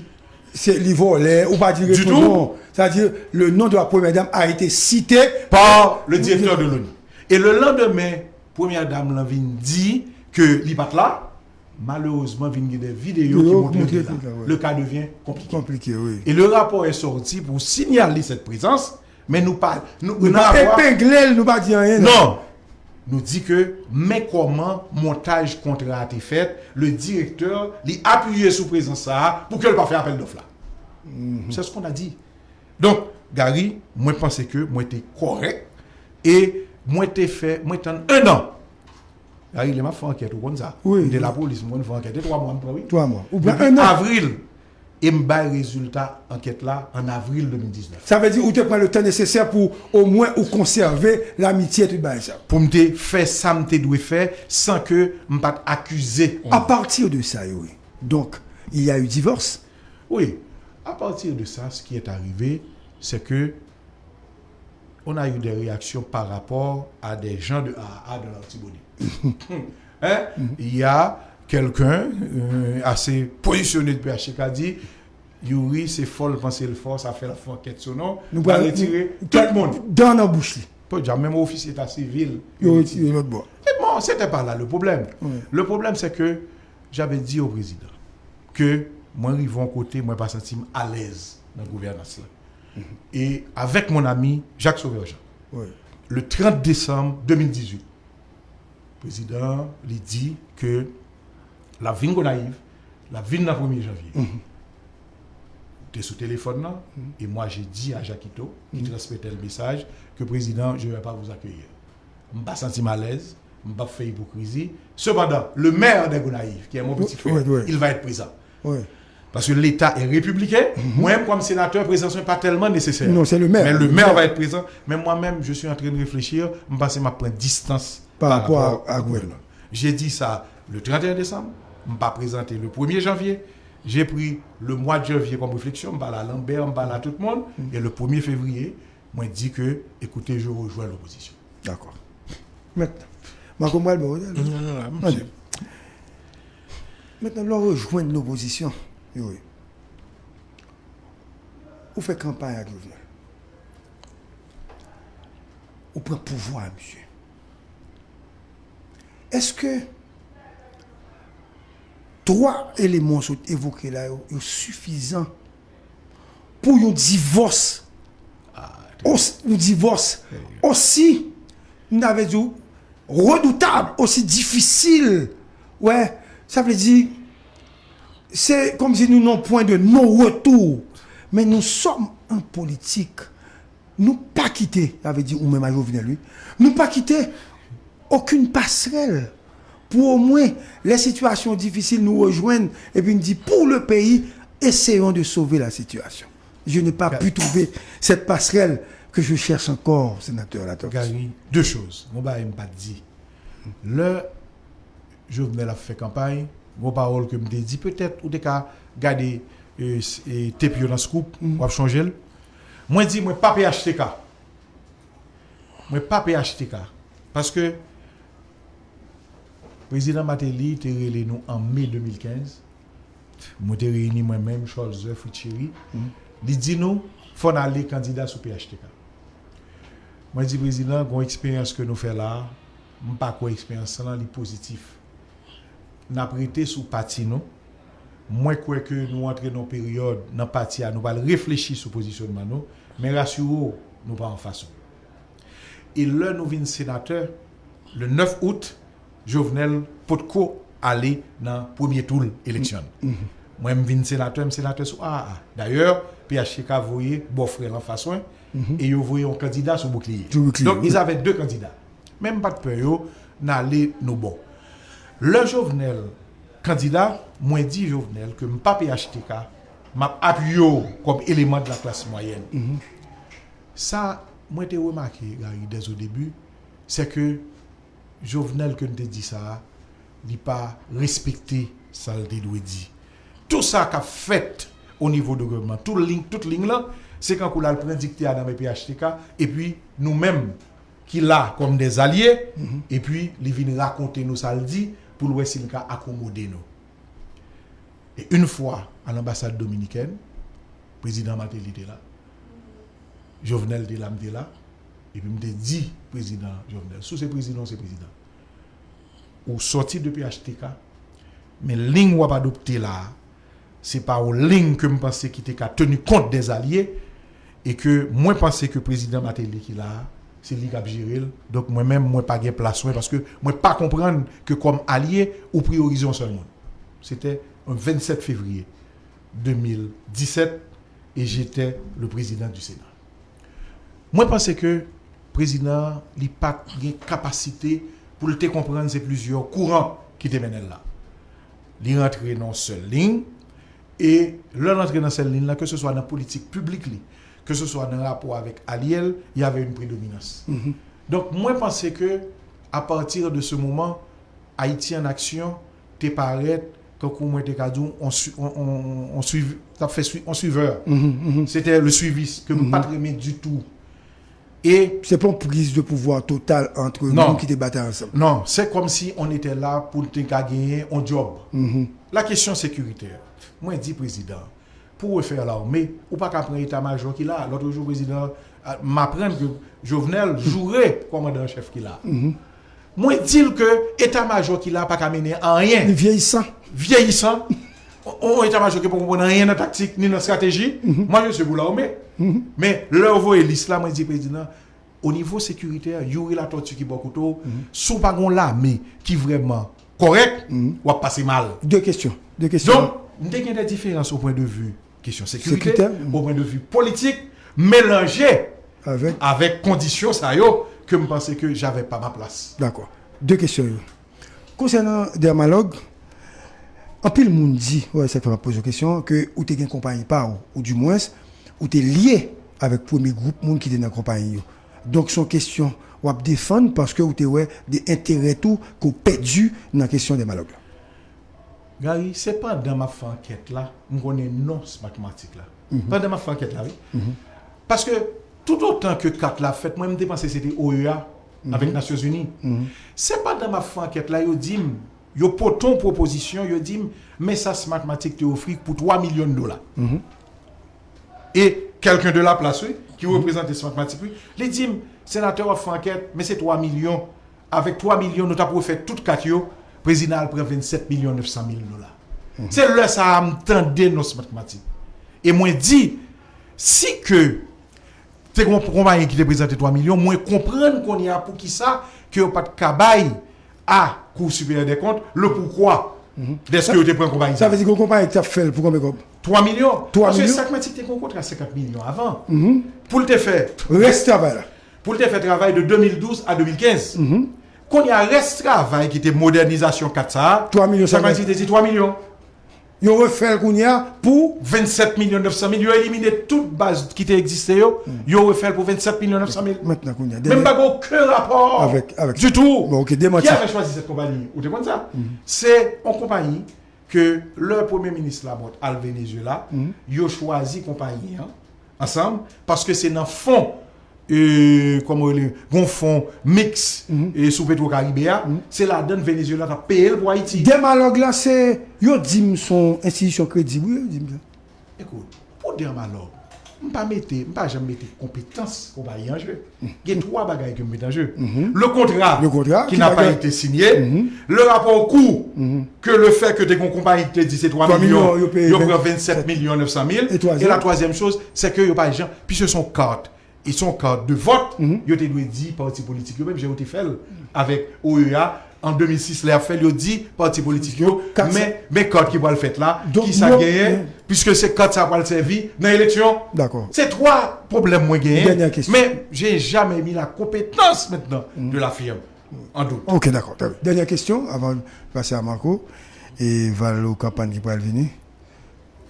se li vòlè, ou pa di Du retou tout. Non. Sa di, le nom de la première dame a été cité Par le directeur de l'oni. E le lendemain, premyè dam lan vin di ke li pa t la. Malerezman, vin gen de videyo ki Yo montre montre li te la. Li la, wi. Le cas devient compliqué. Konplike, wi. Et le rapport est sorti pour signaler cette présence, men nou pa, nou, Nou nan pa rapò a- epengle l, nou pa di anyen. Non. Nou di ke, men kòman montaj kontra a te fèt, le direktè, li apiye sou prezans sa a pou ke l pa fè apèl dòf la. C'est ce qu'on a dit. Donk, Gary, mwen panse ke mwen te kòrèk e mwen te fè, mwen tann un an. Gary, lè m ap fè ankèt, ou konn sa. Wi. M te lapolis, mwen fè ankèt. E twa mwa m pran, wi. Twa mwa. Ou pran Depi un an. Avril, e m bay rezilta ankèt la an avril de mil diznèf. Sa vle di ou te pran le tan nesesè pou omwen ou konsève lamitye tout bagay sa. Pou m te fè sa m te dwe fè san ke m pa t akize. À partir de ça, Youri, donc, il y a eu divorce. Oui, à partir de ça, ce qui est arrivé, c'est que on a eu des réactions par rapport à des gens de A A A de l'Artibonite. Hein? Il y a quelqu'un euh, assez positionné de P H T K a dit, Youri, se fò l panse l fò, sa fè l ap fè ankèt sou non. Nou L a pral- retire tout moun. Dan nan bouch li. Podyab, menm ofisye ta sivil. Yo retire lòt bò. Men bon, se te pa la le problème. Wi. Le problème, c'est que j'avais dit au président que mwen rive yon kote, mwen pa santi m alèz nan gouvènans la. E avèk mon ami Jacques Sauveur Jean, Wi. le trant desanm de mil dizuit, prezidan an, li di ke l ap vin Gonayiv, l ap vin nan premye janvye. Te sou telefòn nan, e mwen, je di a Jakito, ki transmettait le message, ke prezidan, je vais pas vous accueillir. M pa santi m alèz, m p ap fè ipokrizi. Sepandan, le maire de Gonayiv, qui est mon petit frère, Oui, oui. il va être présent. Wi. Parce que l'État est républicain. Moi-même, comme sénateur, présence n'est pas tellement nécessaire. Non, c'est le maire. Mais le maire va être présent. Mais moi-même, je suis en train de réfléchir. Je pense que je prends distance Par par rapport rapport à- à au gouvernement. J'ai dit ça le trente et un décembre. Je ne pas présenté le premier janvier. J'ai pris le mois de janvier comme réflexion. Je parle à Lambert, je parle à tout le monde. Et le premier février, moi, je dis que, écoutez, je rejoins l'opposition. Dakò. Mentnan, Marco, m pral ba w. Non, non, non, Mande. msye. Mentnan, lè w rejwenn lopozisyon, Youri, ou fè kanpay ak Jovenel. Ou pran pouvwa a, mesye. Èske twa eleman w sot evoke la yo, yo sifizan pou yon divòs, os- yon divòs osi, m ta vle di w, redoutab, osi difisil, wè, sa vle di, se kòmsi nou nan pwen de non retour. Men nou sòm an politik. Nou pa kite, sa vle di ou menm a Jovenel, wi. Nou pa kite okenn pasrèl pou omwen, lè sitiyasyon difisil, nou rejwenn epi n di, pour le pays, essayons de sauver la situation. Je n'ai pas pu trouver cette passerelle que je cherche encore, sénateur Latort. Gary, de choz. Yon bagay m pa t di. Lè Jovenel ap fè kanpay, gon pawòl ke m te di, petèt ou te ka gade e, e, tep yo nan Scoop, w ap chonje l. Mwen di, mwen pa P H T K. Mwen pa P H T K. Paske Prezidan Martelly te rele nou an me de mil kenz. Mwen te reyini mwen menm, Cholzer, Fritz Chéry. Li di nou, fò n ale kandida sou P H T K. Mwen di, Prezidan, gon eksperyans ke nou fè la a, m pa kwè eksperyans lan li pozitif. N ap rete sou pati nou. Mwen kwè ke nou antre nan yon peryòd nan pati a, nou pral reflechi sou pozisyonman nou, men rasire w, nou pa anfas ou. E lè nou vin senatè, le nèf out, Jovenel potko ale nan premye tou eleksyon. Mwen, m vin senatè, m senatè sou A A A. Dayè, P H T K voye bò frè l anfas mwen, e yo voye yon kandida sou boukliye. Donk, ils avaient deux candidats. Men m pa t pè yo, n ale nou bò. Lè Jovenel kandida, mwen di Jovenel ke m pa P H T K, m ap apiye w kòm eleman de la classe moyenne. Sa, mwen te remake, Gary, dès au début, c'est que Jovenel ke n te di sa a, li pa respekte sa l te dwe di. Tou sa k ap fèt o nivo de gouvènman, tout liy, tout liy lan, se kankou l al pran dikte a nan men P H T K, epi nou menm ki la kòm dè zalye, epi li vin rakonte nou sa l di pou l wè si l ka akomode nou. E yon fwa, a lanbasad dominikèn, Prezidan Martelly te la, Jovenel te la, m te la, epi m te di Prezidan Jovenel, si w se prezidan, w se prezidan. Ou sòti de P H T K, men liy w ap adopte la a, se pa yon liy ke m panse ki te ka teni kont dè zalye, e ke mwen panse ke Prezidan Martelly ki la a, se li k ap jere l. Donk, mwen menm, mwen pa gen plas mwen, paske mwen pa konprann ke kòm alye, ou priyorize yon sèl moun. Se te yon vennsèt fevriye de mil disèt, et j'étais le président du Sénat. Mwen panse ke prezidan an, li pa t gen kapasite pou l te konprann se plizyè kouran ki te mennen l la. Li rantre nan yon sèl liy, e lè l rantre nan sèl liy la, ke se swa nan politik piblik li, ke se swa nan rapò avèk alye l, y avait une prédominance. Donk, mwen panse ke, à partir de ce moment, Haïti en Action te parèt, kankou mwen te ka di w, on, on, on, on suiv, t ap fè sui, on suiveur. Se te le suiviste ke m pa t renmen ditou. E se pa yon priz de pouvwa total ant moun ki te batay ansanm. Non, se kòmsi on était là pou n te ka genyen on djòb. La question sécuritaire, mwen di prezidan, pour refaire l'armée, ou pa ka pran eta majò ki la. Lòt jou, prezidan, a, m aprann ke Jovenel joure kòmandan an chèf ki la. Mwen di l ke eta majò ki la pa ka mennen anyen. Li vyeyisan. Vyeyisan. On, on eta majò ki poko konprann anyen nan taktik, ni nan estrateji. Moi, je suis pour l'armée. Men, lè yo voye lis la, mwen di prezidan, o nivo sekiritè, Youri Latortue ki bò kote w, si w pa gen yon lame ki vrèman kòrèk, w ap pase mal. De kesyon. De kesyon. Donk, m te gen de diferans o pwen de vi kesyon sekirite, o pwen de vi politik, melanje avèk kondisyon sa yo ke m panse ke j'avais pas ma place. Dakò. De kesyon yo. Konsènan Dermalog, anpil moun di, wè, sa k fè m ap poze w kesyon, ke ou te gen konpayi pa w, oudimwens, ou te lye avèk premye gwoup moun ki te nan konpayi yo. Donk, se yon kesyon w ap defann paske ou te wè de enterè tou ke w pèdi nan kesyon Dermalog la. Gary, se pandan m ap fè ankèt la, m konnen non Smartmatic la. Pandan m ap fè ankèt la, wi. Paske toutotan ke kat la ap fèt, mwen, m te panse se te O E A avèk Nasyonzini. Se pandan m ap fè ankèt la, yo di m, yo pote yon pwopozisyon, yo di m, men sa Smartmatic te ofri pou twa milyon dola. E quelqu'un de la place, wi, ki reprezante Smartmatic, wi, li di m, senatè, w ap fè ankèt, men se twa milyon. Avèk twa milyon, nou t ap refè tout kat yo, prezidan al pran vennsèt milyon nèf san mil dola. Se lè sa a m tande non Smartmatic. E mwen di, si ke te gen yon konpayi ki te prezante twa milyon, mwen konprann kounye a poukisa ke yo pa t ka bay a Cour supérieure des comptes le pourquoi dèske yo te pran konpayi sa. Sa vle di gen yon konpayi ki t ap fè l pou konbyen kòb? Twa milyon. Twa milyon? Paske Smartmatic te gen yon kontra senkant milyon avan. Pou l te fè rès travay la. Pou l te fè travay de de mil douz a de mil kenz. Kounye a, rès travay ki te modènizasyon kat sa a, Smartmatic te di twa milyon. Yo refè l kounye a pou vennsèt milyon nèf san mil. Yo elimine tout baz ki te egziste yo. Yo refè l pou vennsèt milyon nèf san mil. Mentnan kounye a, men m pa gen okenn rapò avèk, avèk ditou. Bon, ok, demanti. Qui avait choisi cette compagnie? Ou te konn sa? Se yon konpayi ke lè premye minis Lamothe al Venezuela, yo chwazi konpayi an ansanm, paske se nan fon, e, kòman yo rele, gon fon miks, e, sou Petro Caribe a, se ladan Venezuela t ap peye l pou Ayiti. Dermalog la, se, yo di m se yon enstitisyon kredib, wi, yo di m sa. Ekout, pou Dermalog, m pa mete, m pa janm mete konpetans konpayi an je. Gen twa bagay ke m met an je. Le contrat, le contrat qui n'a pas été signé, le rapport au coût, que le fait que te gon konpayi ki te di se twa milyon, yo pran vennsèt milyon nèf san mil, e la twazyèm choz, se ke yo pa jan, piske se yon kat, e se yon kat de vòt, yo te dwe di pati politik yo, menm jan yo te fè l avèk O E A, an de mil sis, lè y ap fè l, yo di pati politik yo, men, men kat ki pral fèt la, ki sa genyen, piske se kat sa pral sèvi nan eleksyon. Se twa pwoblèm mwen genyen, mais j'ai jamais mis la compétence maintenant de la firme en doute. Ok, dakò. Dènyè kesyon, avan pase a Marco, e Valo Kanpann ki pral vini.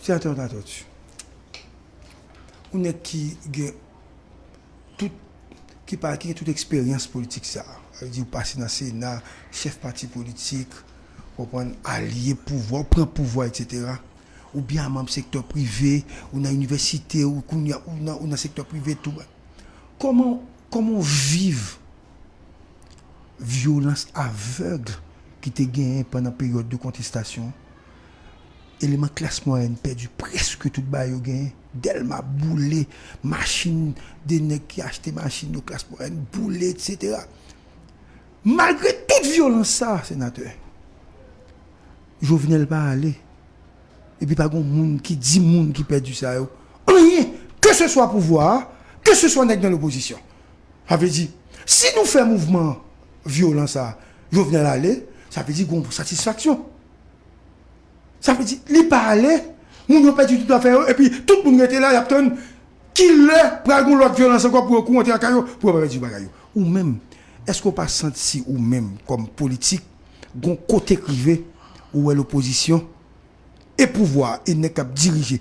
Senatè Latortue, ou nèg ki gen tout, ki pa, ki gen tout eksperyans politik sa a. Sa vle di ou pase nan Sena, chèf pati politik, ou konprann, alye pouvwa, ou pran pouvwa, etsetera. Ou byen manm sektè prive, ou nan inivèsite, ou kounye a, ou nan, ou nan sektè prive tou. Kòman, kòman w viv vyolans avèg ki te genyen pandan peryòd de kontestasyon? Eleman klas mwayèn pèdi prèske tout bagay yo genyen. Dèlma boule, machin, de nèg ki achte machin yo, klas mwayèn boule, etsetera. Malgre tout vyolans sa, senatè, Jovenel pa ale. Epi pa gen moun ki di moun ki pèdi sa yo anyen, keseswa pouvwa a, keseswa nèg nan lopozisyon. Sa vle di, si nou fè mouvman vyolan sa, Jovenel ale, sa vle di gen yon satisfaksyon. Sa vle di, li pa ale, moun yo pèdi tout afè yo, epi tout moun rete la, y ap tann kilè pral gen lòt vyolans ankò pou yo kou rantre lakay yo, pou yo pa pèdi bagay yo. Ou menm, èske w pa santi ou menm, kòm politik, gon kote k rive, ou wè lopozisyon e pouvwa a, e nèg k ap dirije,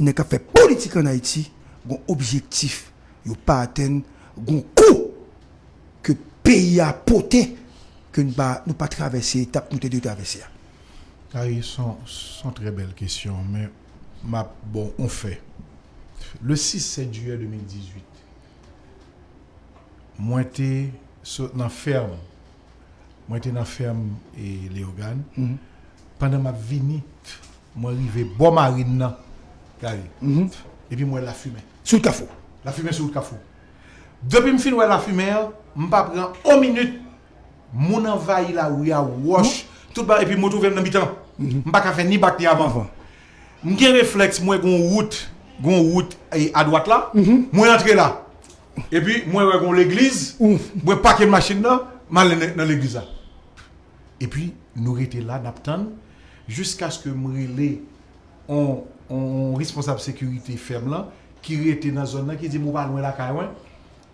nèg k ap fè politik ann Ayiti, gon objektif yo pa atenn, gon kou ke peyi a pote, ke nou pa, nou pa travèse etap nou te dwe travèse a? Gary, se yon, se yon trè bèl kesyon, men m ap ba w yon fè. Le six sept juillet de mil dizuit, mwen te sot nan fèm, mwen te nan fèm, e, Leyogàn. Pandan m ap vini, mwen rive bò marin nan, Gary. Epi m wè lafimen. Sou wout Kafou. Lafimen sou wout Kafou. Depi m fin wè lafimen an, m pa pran yon minit. Moun anvayi lari a, wòch, tout bagay, epi mwen twouve m nan mitan. M pa ka fè ni bak ni avan. M gen reflèks, mwen gon wout, gon wout, e, adwat la, mwen antre la. Epi mwen wè gon legliz, mwen pake machin nan, m ale nan, nan legliz la. Epi nou rete la, n ap tann, jiskaske m rele on, on, on responsab sekirite fèm lan, ki rete nan zòn nan, ki di m ou pa lwen lakay mwen.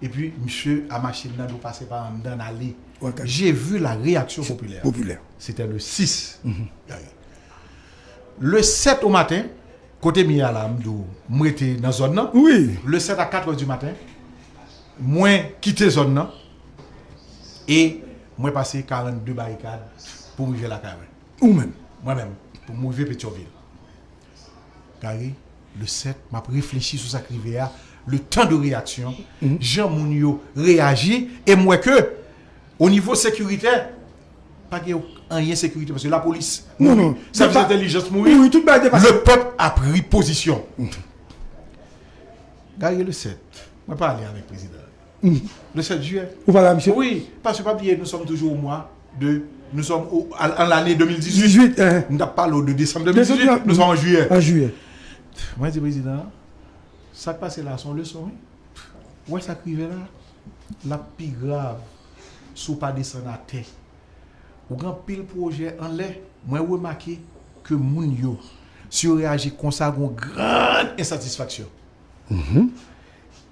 Epi, misye a machin nan, nou pase pa anndan, n ale. J'ai vu la réaction populaire. Popilè. C'était le six. Le sept au matin, kote m ye a la, m di w, m rete nan zòn nan. Wi. Le sept à quatre heures du matin, mwen kite zòn nan e mwen pase karannde barikad pou m rive lakay mwen. Ou menm? Mwen menm, pou m rive Petyonvil. Gary, le sept, m ap reflechi sou sa k rive a, le tan de reyaksyon, jan moun yo reyaji, e m wè ke, o nivo sekiritè, pa gen anyen sekirite, paske lapolis mouri, sèvis entèlijans mouri, le pèp a pri pozisyon. Gary, le sept, Mwen pale avèk prezidan. Le sèt jiyè. Ou pale a misye? Wi, paske pa bliye, nous sommes toujours au mois de, nous sommes au, à, en l'année deux mille dix-huit. Dix-huit, hein. Nou t ap pale w de desanm deux mille dix-huit, nou sommes en juillet. En juillet. Mwen di prezidan, sa k pase la, se yon leson, wi. Ou wè sa k rive la, l ap pi grav si w pa desann atè. Ou gen anpil pwojè anlè, mwen remake ke moun yo, si yo reyaji konsa, gon gran ensatisfaksyon.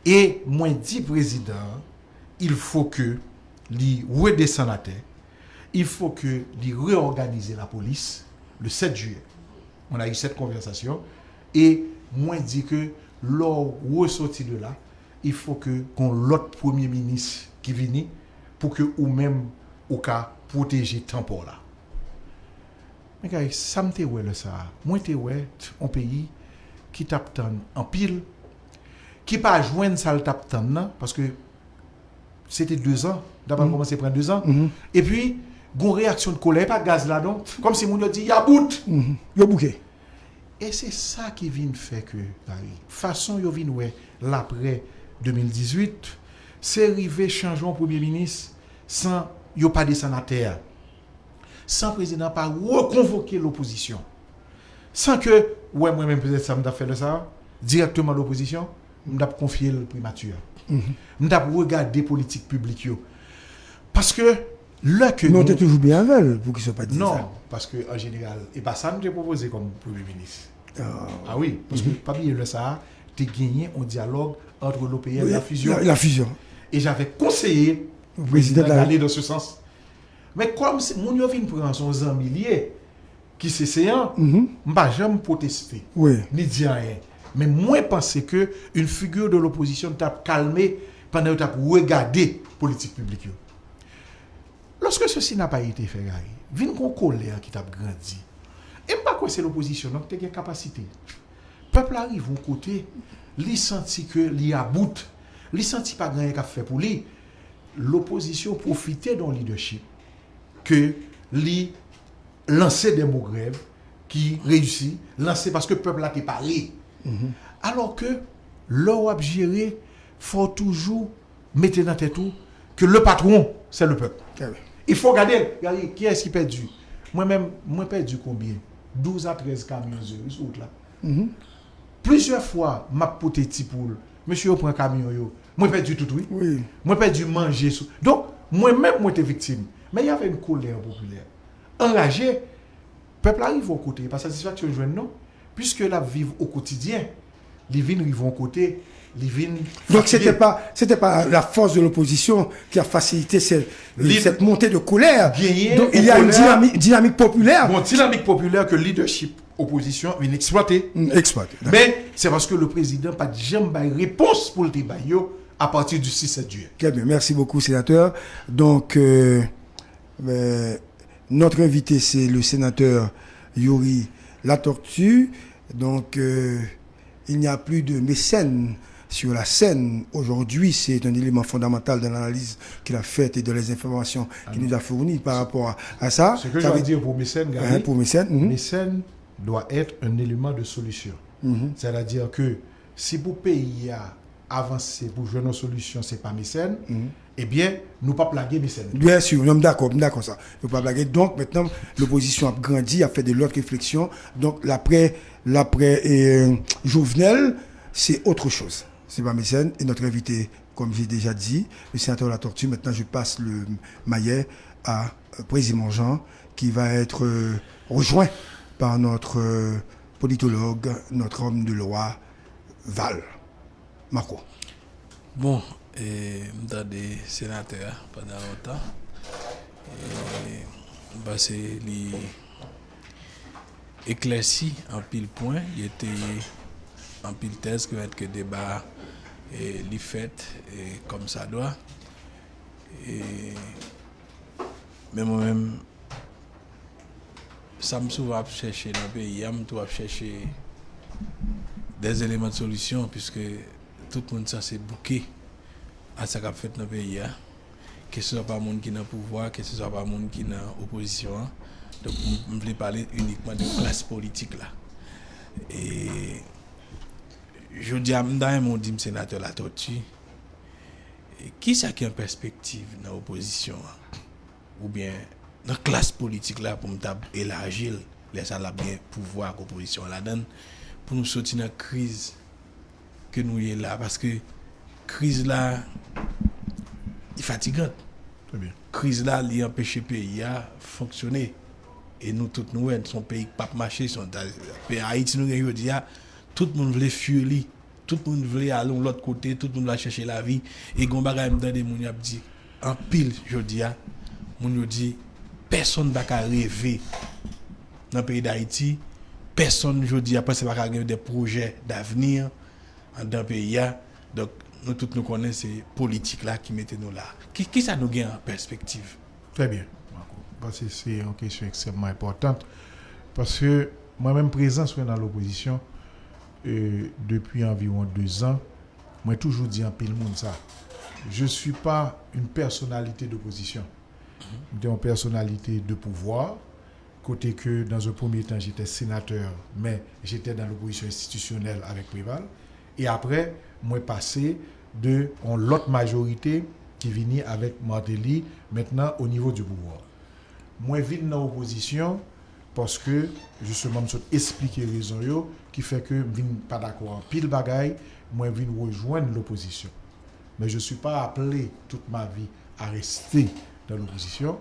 E mwen di prezidan an, il faut que li redesann atè, il faut que li reòganize lapolis le sèt jiyè. On a eu cette conversation, e mwen di ke lè w resòti de la, il faut que gon lòt premye minis ki vini pou ke ou menm ou ka pwoteje tan pa w la. Men kay, sa m te wè lè sa a, mwen te wè t- on peyi ki t ap tann anpil, ki pa jwenn sa l t ap tann nan, paske se te dezan, l t ap al kòmanse pran dezan. Epi, gon reyaksyon de kolè, e pa gaz la non, kòmsi moun yo di, y a bout! Yo bouke. E se sa ki vin fè ke, Gary, fason yo vin wè l aprè de mil dizuit, se rive chanje yon premye minis san yo pa desann atè a, san prezidan pa rekonvoke lopozisyon, san ke, ou wè mwen menm petèt sa m t ap fè lè sa a, dirèkteman lopozisyon, m t ap konfye l primati a. M t ap regade politik piblik yo. Paske lè ke... Men w te toujou byen avè l, poukisa w pa t di l sa? Non, paske an jeneral, e pa sa m te pwopoze kòm premye minis. Ah wi, paske pa bliye lè sa a, te genyen yon dyalòg ant l'O P L, la fusion. La, la fusion. Et j'avais conseillé au président d'aller dans ce sens. Men kòm se moun yo vin pran se yon zanmi l ye, ki se seyan, m pa janm pwoteste, ni di anyen. Men mwen panse ke une figure de l'opposition t ap kalme pandan yo t ap regade politik piblik yo. Lorsque ceci n'a pas été fait, Gary, vin gon kolè ki t ap grandi. E m pa kwè se lopozisyon non ki te gen kapasite. Pèp la rive yon kote, li santi ke li about, li santi pa gen anyen k ap fè pou li. Lopozisyon pwofite de yon leadership ke li lanse de mo grèv ki reyisi, lanse paske pèp la te pare. Alò ke lè w ap jere, fò w toujou mete nan tèt ou ke le patron, c'est le peuple. Trè byen. Il faut gade, gade kiyès ki pèdi. Mwen menm, mwen pèdi konbyen? Douz a trèz kamyon Zeris sou wout la. Plizyè fwa, m ap pote ti poul. Mesye yo pran kamyon yo. Mwen pèdi tout, wi. Wi. Mwen pèdi manje sou. Donk, mwen menm, mwen te viktim. Men y avait une colère populaire. Anraje, pèp la rive yon kote, e pa satisfaksyon l jwenn non. Puisque l ap viv o kotidyen, li vin rive yon kote, li vin fatige. Donc, c'était pas, c'était pas la force de l'opposition qui a facilité cette, cette montée de colère. Donc, il y a une dynamique, dynamique populaire. Bon, dynamique populaire que leadership opozisyon vin eksplwate. Mm, eksplwate, dakò. Men, se paske le prezidan pa t janm bay repons pou l te bay yo à partir du six sept juillet. Très bien, merci beaucoup, sénateur. Donc, euh, euh, notre invité, c'est le sénateur Youri Latortue. Donc, euh, il n'y a plus de mécène sur la scène. Aujourd'hui, c'est un élément fondamental dans l'analyse qu'il a faite et dans les informations qu'il nous a fournies par rapport à, à ça. Ce que je veux dire pour mécène, Gary, pour mécène, mécène doit être un élément de solution. C'est-à-dire que si pou peyi a avanse, pou jwenn yon solisyon, se pa mécène, ebyen, nou p ap lage mécène. Bien sûr, non, m dakò, m dakò sa. Nou p ap lage. Donc, maintenant, l'opposition a grandi, a fait de l'autre réflexion. Donc, l'après, l'après, euh, Jovenel, c'est autre chose. C'est pas mécène. Et notre invité, comme j'ai déjà dit, le sénateur Latortue, maintenant, je passe le maillet à, euh, Président Jean, qui va être, euh, rejoint par notre, euh, politologue, notre homme de loi, Val. Marco. Bon, e, m tande senatè a pandan lontan. E, m panse li eklèsi anpil pwen, li ete anpil tèz ki fèt ke deba, e, li fèt, e, kòm sa dwa. E, men mwen menm, sa m souvan ap chèche nan peyi a, m tou ap chèche des éléments de solution, puiske tout moun sanse bouke a sa k ap fèt nan peyi a, keseswa pa moun ki nan pouvwa, keseswa pa moun ki nan opozisyon an. Donk, m, m vle pale inikman de klas politik la. E jodi a, m ta renmen w di m senatè Latortue, Kisa ki an pèspektiv nan opozisyon an? Oubyen nan klas politik la, pou m ta elaji l, lè sa l ap gen pouvwa ak opozisyon an ladan l, pou nou soti nan kriz ke nou ye la, paske kriz la, li fatigant. Kriz la, li anpeche peyi a fonksyone. E nou tout nou wè, se yon peyi k p ap mache, se yon ta-, peyi Ayiti nou gen jodi a, tout moun vle fui li. Tout moun vle ale yon lòt kote, tout moun vle al chèche lavi. E gen yon bagay m tande moun yo ap di anpil jodi a, moun yo di pèsonn pa ka reve nan peyi Dayiti, pèsonn jodi a panse pa ka gen de pwojè davni anndan peyi a. Donk, nou tout nou konnen se politik la ki mete nou la. Ki, kisa nou gen an pèspektiv? Trè byen, Marco. M panse se yon kesyon ekstrèmman enpòtan paske mwen menm prezans mwen nan lopozisyon, e, depi anviwon de zan, mwen toujou di anpil moun sa. Je suis pas une personnalité d'opposition. M te yon pèsonalite de pouvwa, kote ke dans un premier temps j'étais sénateur, mais j'étais dans l'opposition institutionnelle avec Préval. E apre, mwen pase de yon lòt majorite ki vini avèk Martelly, mentnan o nivo di pouvwa. Mwen vin nan opozisyon paske, jisteman, m sot esplike rezon yo ki fè ke m vin pa dakò anpil bagay, mwen vin rejwenn lopozisyon. Men je suis pas appelé toute ma vie à rester dans l'opposition.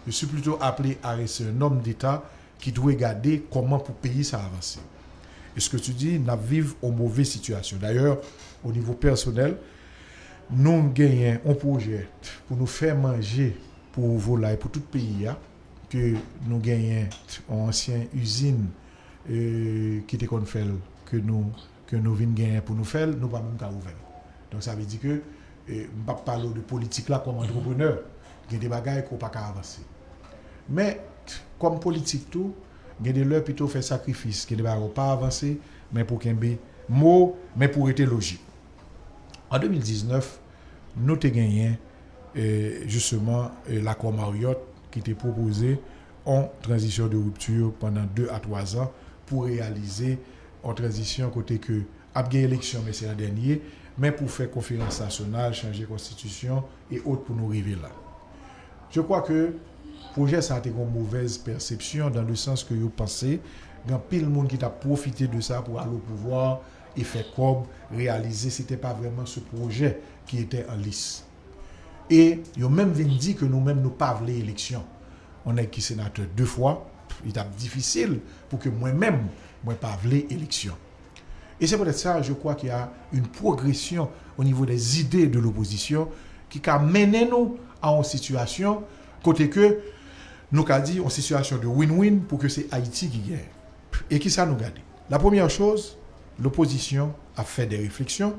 Je suis plutôt appelé à rester un homme d'État ki dwe gade kòman pou peyi sa avanse. E ce que tu dis, n ap viv yon move sitiyasyon. Dayè, o nivo pèsonèl, nou genyen yon pwojè pou nou fè manje pou volay pou tout peyi a, ke nou genyen yon ansyen izin, e, ki te konn fè l, ke nou, ke nou vin genyen pou nou fè l, nou pa menm ka ouvè l. Donk, sa vle di ke, e, m p ap pale w de politik la kòm antreprenè. Gen de bagay ke w pa ka avanse. Men, kòm politik tou, gen de lè pito w fè sakrifis, gen de bagay w pa avanse, men pou w kenbe mo, men pou w rete lojik. An de mil diznèf, nou te genyen, e, jisteman, e, lakò Marriott ki te pwopoze yon tranzisyon de ripti pandan de a twa zan pou reyalize yon tranzisyon kote ke ap gen eleksyon, men se an dènye, men pou fè konferans nasyonal, chanje konstitisyon e ot pou nou rive la. Je crois que pwojè sa a te gen yon movèz pèsepsyon, dans le sens que yo panse gen anpil moun ki t ap pwofite de sa pou al o pouvwa e fè kòb, reyalize se te pa vrèman se pwojè ki ete an lis. E yo menm vin di ke nou menm nou pa vle eleksyon. Yon nèg ki senatè de fwa, li t ap difisil pou ke mwen menm, mwen pa vle eleksyon. Et c'est peut-être ça, je crois qu'il y a une progression au niveau des idées de l'opposition ki ka mennen nou a yon sitiyasyon kote ke nou ka di yon sitiyasyon de win-win pou ke se Ayiti ki genyen. E kisa nou gade? La première chose, lopozisyon ap fè de refleksyon.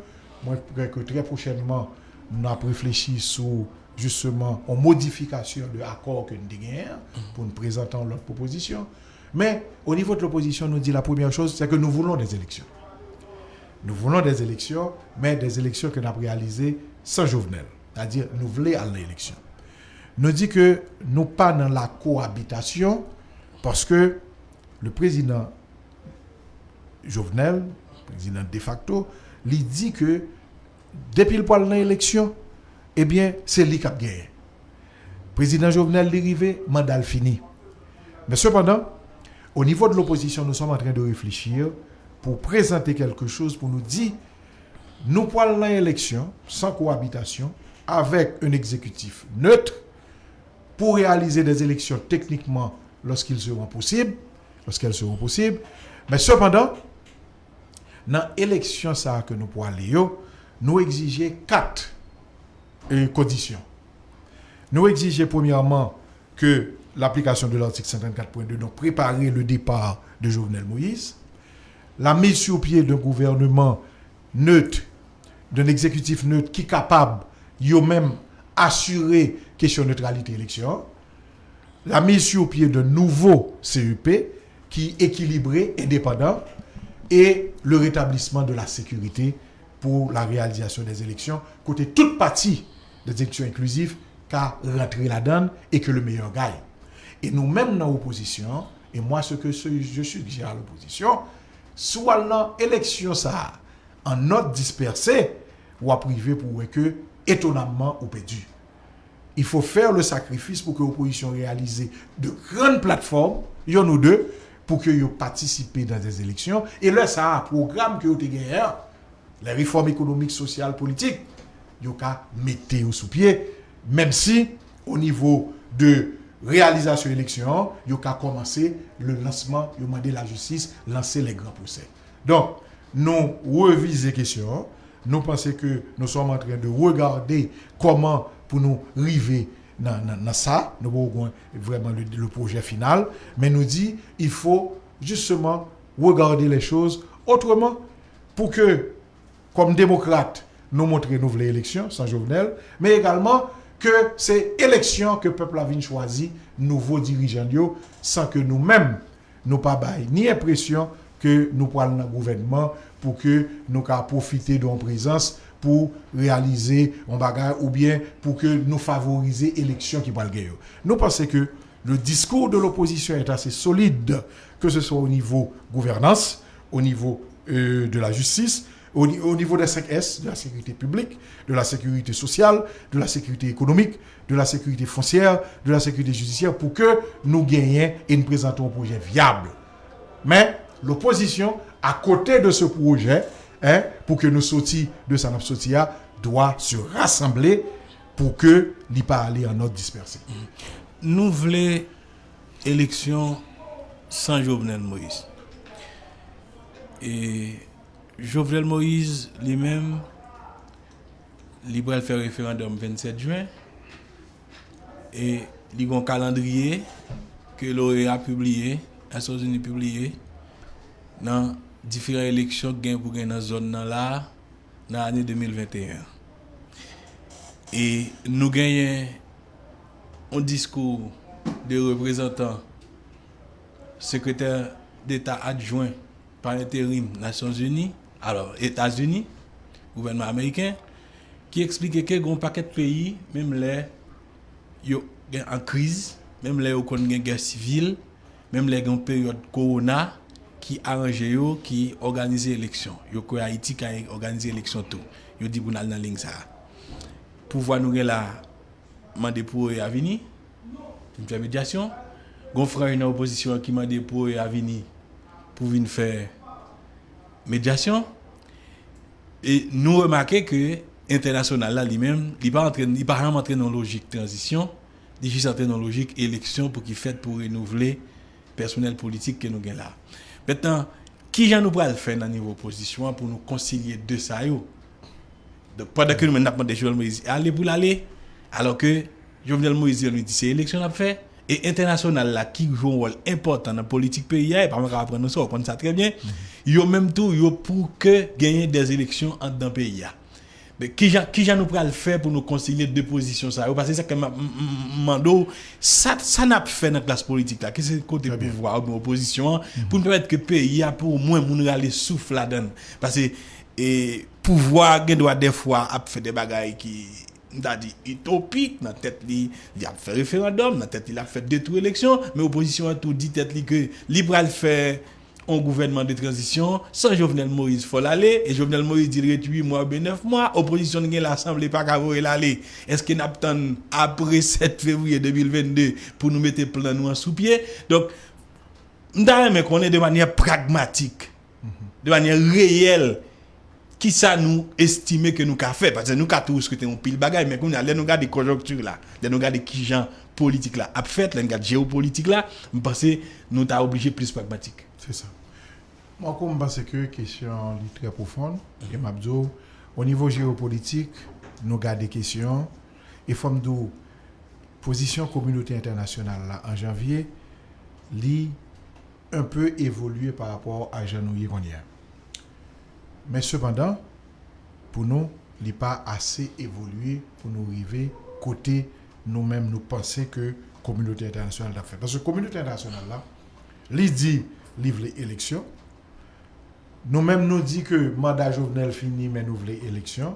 Mwen kwè ke trè pwochènman, n ap reflechi sou, jisteman, yon modifikasyon de akò ke n te genyen an pou n prezante yon lòt pwopozisyon. Men, o nivo de lopozisyon, nou di la première chose, c'est que nous voulons des élections. Nous voulons des élections, men des élections ke n ap reyalize san Jovenel. Sètadi, nou vle al nan eleksyon. Nou di ke nou pa nan la koabitasyon, paske le prezidan Jovenel, prezidan defakto, li di ke depi l pral nan eleksyon, ebyen, se li k ap genyen. Prezidan Jovenel, li rive, manda l fini. Men sepandan, o nivo de lopozisyon, nous sommes en train de réfléchir pour présenter quelque chose, pou nou di, nou pral nan eleksyon, san koabitasyon, avèk un exécutif neutre, pour réaliser des élections techniquement lorsqu'ils seront possibles, lorsqu'elles seront possibles. Men sepandan, nan eleksyon sa a ke nou pwale yo, nou egzije kat, e, kondisyon. Nou egzije, premyèman, ke l'application de l'article cent trente-quatre point deux, donc préparer le départ de Jovenel Moïse, la mise sur pied d'un gouvernement neutre, d'un exécutif neutre ki kapab yo menm asire kesyon netralite eleksyon an, la mise sur pied d'un nouveau C E P ki ekilibre, endepandan, e le rétablissement de la sécurité pour la réalisation des élections, kote tout pati des élections inclusives ka rantre ladan l e que le meilleur gagne. E nou menm nan opozisyon an, et moi ce que ce- je suggère à l'opposition, si w al nan eleksyon sa a an nòt dispèse, w ap rive pou w wè ke étonnamment, ou pèdi. Il faut faire le sacrifice pour que opozisyon réalize de grann platfòm, yonn ou de, pou ke yo patisipe nan dè eleksyon. E lè sa a, pwogram ke yo te genyen an, lè refòm ekonomik, sosyal, politik, yo ka mete yo sou pye, menm si, o nivo de reyalizasyon eleksyon an, yo ka kòmanse le lansman, yo mande lajistis lanse les grands procès. Donk, nou revize kesyon an. Nou panse ke nous sommes en train de regarder kòman pou nou rive nan, nan, nan sa. Nou poko konn vrèman le, le projet final, men nou di, il faut justement regarder les choses autrement pou ke, kòm demokrat, nou montre nou vle eleksyon san Jovenel, men egalman ke se eleksyon ke pèp la vin chwazi nouvo dirijan yo, san ke nou menm, nou pa bay ni enpresyon ke nou pral nan gouvènman pou ke nou ka pwofite de yon prezans pou reyalize yon bagay oubyen pou ke nou favorize eleksyon ki pral gen yo. Nou panse ke le discours de l'opposition est assez solide, que ce soit au niveau gouvernance, au niveau euh, de la justice, au, au niveau des cinq S, de la sécurité publique, de la sécurité sociale, de la sécurité économique, de la sécurité foncière, de la sécurité judiciaire, pou ke nou genyen e n prezante yon pwojè vyab. Men, lopozisyon, akote de se pwojè, en, pou ke nou soti de sa n ap soti a, dwa se rasanble pou ke li pa ale an òd dispèse. Nou vle eleksyon san Jovenel Moïse. E Jovenel Moïse, li menm, li pral fè referandòm vennsèt jen. E li gen yon kalandriye ke l'OEA pibliye, Nasyonzini pibliye, nan diferan eleksyon k gen pou gen nan zòn nan la a, nan ane de mil venteyen an. E nou genyen yon diskou de reprezantan sekretè deta adjwen pa enterim Nasyonzini, alò, Etazini, gouvènman ameriken, ki eksplike ke gen yon pakèt peyi, menm lè yo gen an kriz, menm lè yo konn gen gè sivil, menm lè gen yon peryòd kowona, ki aranje yo, ki òganize eleksyon. Yo kwè Ayiti ka òganize eleksyon tou. Yo di pou n al nan liy sa a. Pouvwa nou gen la a mande pou OEA vini, vin fè medyasyon. Gon franj nan opozisyon an ki mande pou OEA vini pou vin fè medyasyon. E nou remake ke entènasyonal la li menm, li pa antre, li pa janm antre nan lojik tranzisyon, li jis antre nan lojik eleksyon pou ki fèt pou renouvle pèsonèl politik ke nou gen la. Mentnan, kijan nou pral fè nan nivo opozisyon an pou nou konsilye de sa yo? Donk, pandan ke nou menm n ap mande Jovenel Moïse ale pou l ale, alò ke Jovenel Moïse li menm li di se eleksyon l ap fè, e entènasyonal la ki jwe yon wòl enpòtan nan politik peyi a, e pa mwen k ap aprann nou sa, ou konn sa trè byen, yo menm tou, yo pou ke genyen dè eleksyon anndan peyi a. Men kijan, kijan nou pral fè pou nou konsilye de pozisyon sa yo? Paske se sa ke m ap m- m- m- mande w, sa, sa n ap fè nan klas politik la, ke se kote pouvwa oubyen opozisyon an, pou n pèmèt ke peyi a, pou omwen moun rale souf ladan l. Paske e, pouvwa a gen dwa dèfwa ap fè de bagay ki, m ta di, itopik, nan tèt li, li ap fè referandòm, nan tèt li, l ap fè detwi eleksyon, men opozisyon an tou di tèt li ke li pral fè yon gouvènman de tranzisyon san Jovenel Moïse, fò l ale, e Jovenel Moïse di l ret uit mwa oubyen nèf mwa, opozisyon n gen la sanble pa ka voye l ale. Èske n ap tann apre sèt fevriye de mil vennde pou nou mete plan nou an sou pye? Donk, m ta renmen konnen de manyè pragmatik, de manyè reyèl, kisa nou estime ke nou ka fè? Paske nou ka toujou swete yon pil bagay, men kounye a, lè nou gade konjonkti la, lè nou gade kijan politik la ap fèt, lè n gade jewopolitik la, m panse nou ta oblije plis pragmatik. Se sa. Marco, m panse ke kesyon an li trè pwofon, e m ap di w, o nivo jewopolitik, nou gade kesyon an, e fò m di w, pozisyon kominote entènasyonal la an janvye, li un peu évolué par rapport a jan nou ye kounye a. Men sepandan, pou nou, li pa ase evolye pou nou rive kote nou menm nou panse ke kominote entènasyonal t ap fè. Paske kominote entènasyonal la, li di li vle eleksyon. Nou menm nou di ke manda Jovenel fini, men nou vle eleksyon.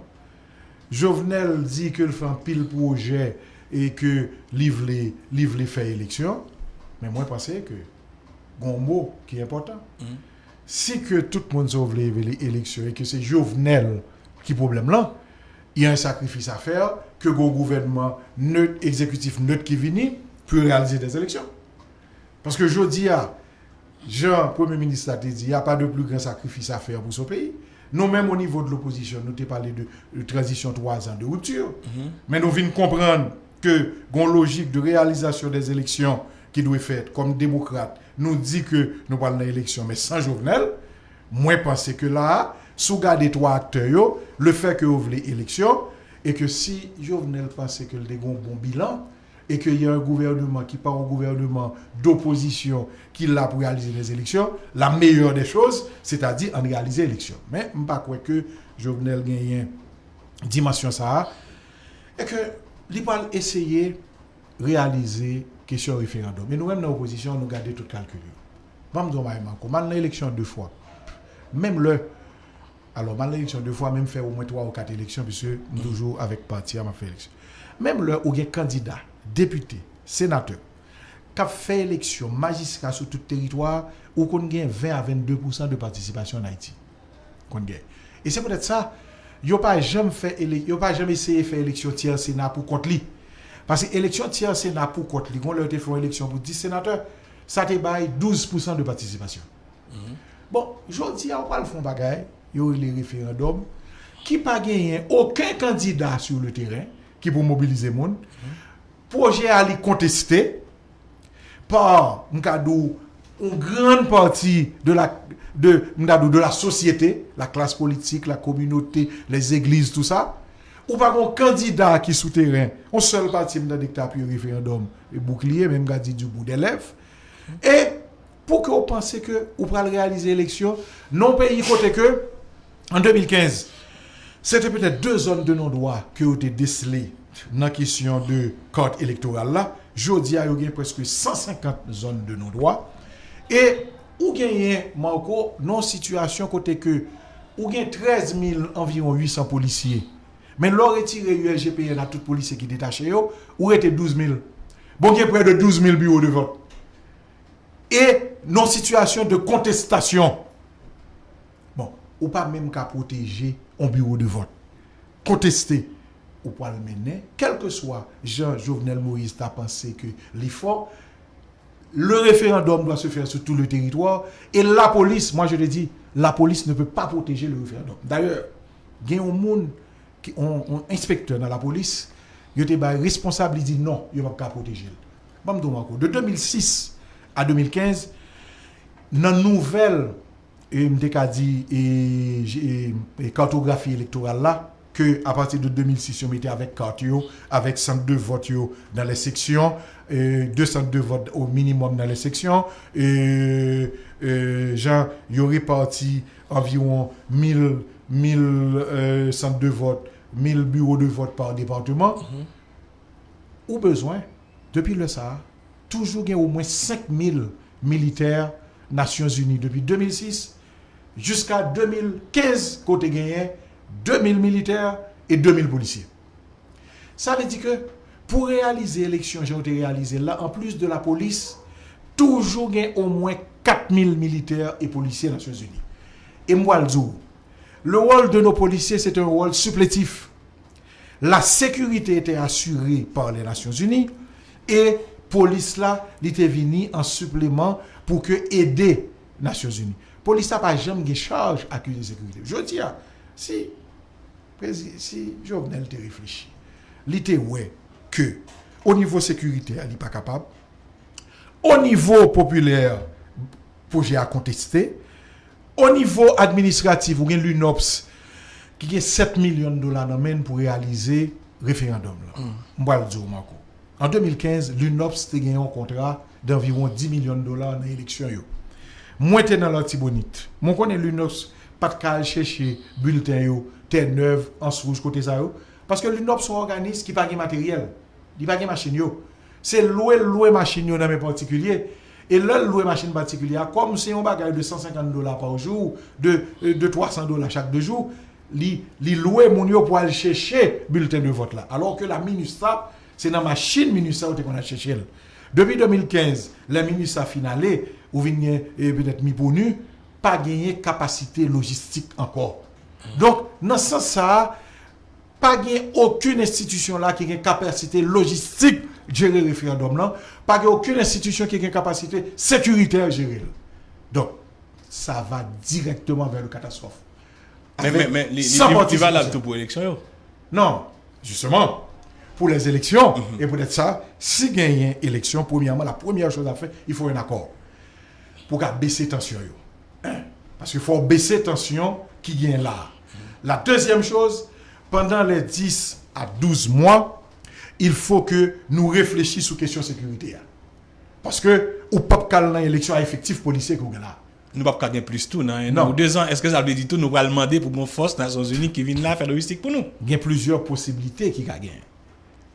Jovenel di ke l fè anpil pwojè e ke li vle, li vle fè eleksyon. Men mwen panse ke gon mo ki enpòtan. Si ke tout moun sa yo vle vle eleksyon e ke se Jovenel ki pwoblèm lan, Il y a un sacrifice à faire, ke gon gouvènman nèt, egzekitif nèt ki vini pou reyalize dè eleksyon. Paske jodi a, jan Premye Minis la te di, y a pas de plus grand sacrifice à faire pour son pays. Nou menm, o nivo de lopozisyon, nou te pale de, de tranzisyon twa zan de ripti. Men nou vin konprann ke gon lojik de reyalizasyon dè eleksyon ki dwe fèt. Kòm demokrat, nou di ke nou pral nan eleksyon, men san Jovenel. Mwen panse ke la a, si w gade twa aktè yo, le fè ke yo vle eleksyon, e ke si Jovenel panse ke l te gon bon bilan, e ke y a un gouvernement qui pas un gouvernement d'opposition ki la pou reyalize dè eleksyon, la meilleure des choses, c'est-à-dire ann reyalize eleksyon. Men m pa kwè ke Jovenel genyen dimansyon sa a, e ke li pral eseye reyalize kesyon referandòm. E nou menm nan opozisyon, nou gade tout kalkil yo. Ban m di w yon bagay, Marco, m al nan eleksyon de fwa. Menm lè, alò, m al nan eleksyon de fwa, men m fè omwen twa ou kat eleksyon, piske m toujou avèk pati a, m ap fè eleksyon. Menm lè ou gen kandida, depite, senatè, k ap fè eleksyon majistra sou tout teritwa a, ou konn gen ven a vennde pousan de patisipasyon ann Ayiti. Konn gen. E se poutèt sa, yo pa janm fè ele, yo pa janm eseye fè eleksyon tyè sena pou kont li. Paske eleksyon tyè sena pou kont li, gon lè yo te fè yon eleksyon pou dis senatè, sa te bay douz pousan de patisipasyon. Bon, jodi a, ou pral fè yon bagay, yo rele referandòm, ki pa genyen okenn kandida sur le terrain ki pou mobilize moun. Pwojè a li konteste pa, m ka di w, yon grann pati de la, de, m ka di w, de la sosyete, la klas politik, la kominote, lèzegliz, tou sa. Ou pa gen yon kandida ki sou teren. Yon sèl pati m tande ki te apiye referandòm, e Boukliye, men m ka di du bout des lèvres. E pou ke w panse ke ou pral reyalize eleksyon nan yon peyi kote ke, an de mil kenz, se te petèt de zòn de non dwa ke yo te desele nan kesyon de kat elektoral la. Jodi a, yo gen prèske san senkant zòn de non dwa. E ou genyen, Marco, nan yon sitiyasyon kote ke ou gen trèz mil anviwon uit san polisye. Men lè w retire U S G P N a tout polisye ki detache yo, ou rete douz mil. Bon, gen prè de douz mil biwo de vòt. E nan yon sitiyasyon de kontestasyon. Bon, ou pa menm ka pwoteje yon biwo de vòt. Konteste, ou pral mennen, kèlkeswa jan Jovenel Moïse ta panse ke li fò, le référendum doit se faire sur tout le territoire, et la police, moi je le dis, la police ne peut pas protéger le référendum. Dayè, gen yon moun, ki, yon, yon enspektè nan lapolis, yo te bay responsab, li di non, yo p ap ka pwoteje l. Ban m di w, Marco, de de mil sis a de mil kenz, nan nouvèl, e, m te ka di, e, e, e, kartografi elektoral la, ke apati de de mil sis yo mete avèk kat yo, avèk sant de vòt yo nan lè seksyon, e, de sant de vòt o minimòm nan lè seksyon, e, e, jan yo repati anviwon mil, mil, e, sant de vòt, mil biwo de vòt pa depatman, ou bezwen, depi lè sa a, toujou gen omwen senk mil militè Nasyonzini depi de mil sis jiska de mil kenz, kote genyen de mil militè e de mil polisye. Sa vle di ke pou reyalize eleksyon jan yo te reyalize l la, anplis de lapolis, toujou gen omwen kat mil militè e polisye Nasyonzini. E m pral di w, le rôle de nos policiers, c'est un rôle supplétif. La sécurité était assurée par les Nations Unies e polis la, li te vini an sipleman pou ke ede Nasyonzini. Polis la pa janm gen chaj ak kesyon sekirite. Jodi a, si, prezi, si Jovenel te reflechi, li te wè ke o nivo sekirite a, li pa kapab, o nivo popilè, pwojè a konteste, o nivo administratif, ou gen Lunops ki gen sèt milyon dola nan men l pou reyalize referandòm lan. M pral di w, Marco. An de mil kenz, Lunops te gen yon kontra danviwon dis milyon dola nan eleksyon yo. Mwen te nan Latibonit. Mwen konnen Lunops pa t ka al chèche bilten yo, Tènèv, Anse Rouge, kote sa yo. Paske Lunops se yon òganis ki pa gen materyèl. Li pa gen machin yo. Se lwe l lwe machin yo nan men patikilye. E lè l lwe machin patikilye a, kòm se yon bagay de san senkant dola pa jou, de, de twa san dola chak de jou, li, li lwe moun yo pou al chèche bilten de vòt la. Alò ke la MINUSTAH, se nan machin MINUSTAH yo te konn al chèche l. Depi de mil kenz, lè MINUSTAH fin ale, ou vin gen, e, petèt MIPONU, pa genyen kapasite lojistik ankò. Donk, nan sans sa a, Pa gen okenn enstitisyon la ki gen kapasite lojistik jere referandòm lan. Pa gen okenn enstitisyon ki gen kapasite sekiritè jere l. Donk, sa va dirèkteman vè le katastwòf. Men, men, men li, li, li valab tou pou eleksyon yo. Non, justement, pour les élections, et peut-être ça, si gagner élection, premièrement, la première chose à faire, il faut un accord. Pour qu'à baisser tension. Yo. Hein? Parce qu'il faut baisser tension qui gagne là. La deuxième chose, pendant les dix à douze mois, il faut que nous réfléchissions sur la question sécurité. Parce que ou pas qu'à l'élection à effectif policier que vous avez là. Nou p ap ka gen plis tou nan en an ou dezan. Èske sa vle di tou nou pral mande pou gon fòs Nasyonzini ki vin la fè lojistik pou nou? Gen plizyè posiblite ki ka gen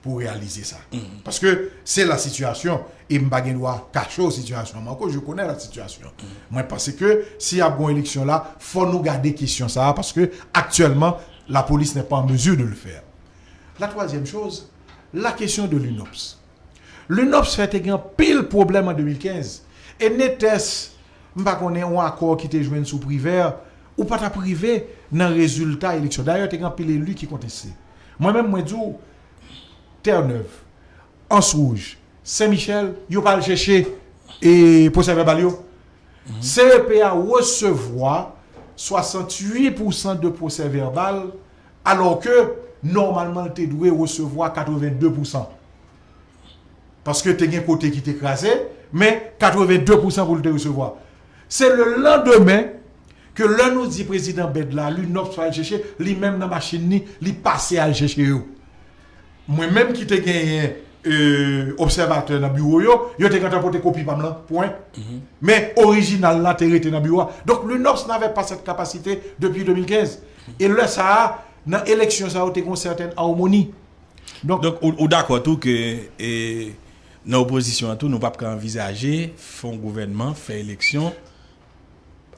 pou reyalize sa. Paske se la sitiyasyon, e m pa gen dwa kache w sitiyasyon an. Marco, je connais la situation. Mwen panse ke si ap gon eleksyon la, fò nou gade kesyon sa a, paske aktyèlman, la police n'est pas en mesure de le faire. La troisième chose, la question de l'UNOPS. L'UNOPS fè te gen anpil pwoblèm an de mil kenz. E netès, m pa konnen, yon akò ki te jwenn sou Privè, ou pa t ap rive nan rezilta eleksyon. Dayè, te gen anpil eli ki konteste. Mwen menm, mwen di w, Tènèv, Anse Rouge, Sen Michèl, yo pa al chèche e pwosè vèbal yo. C E P a resevwa swasanntuit pousan de pwosè vèbal, alò ke nòmalman l te dwe resevwa katrevenndepousan. Paske te gen kote ki te kraze, men katrevenndepousan pou l te resevwa. Se le landemen ke lè nou di prezidan Bèd la, li nòf swa al chèche, li menm nan machin li, li pase al chèche yo. Mwen menm ki te genyen e, obsèvatè nan biwo yo, yo te gentan pote kopi pa m lan, pwen. Men orijinal la te rete nan biwo a. Donk, l'UNOPS n'avait pas cette capacité depuis de mil kenz. E lè sa a, nan eleksyon sa yo, te gen yon sètèn awmoni. Donk, Donk, ou, ou dakò tou ke e, nan opozisyon an tou, nou p ap ka anvizaje fè yon gouvènman, fè eleksyon,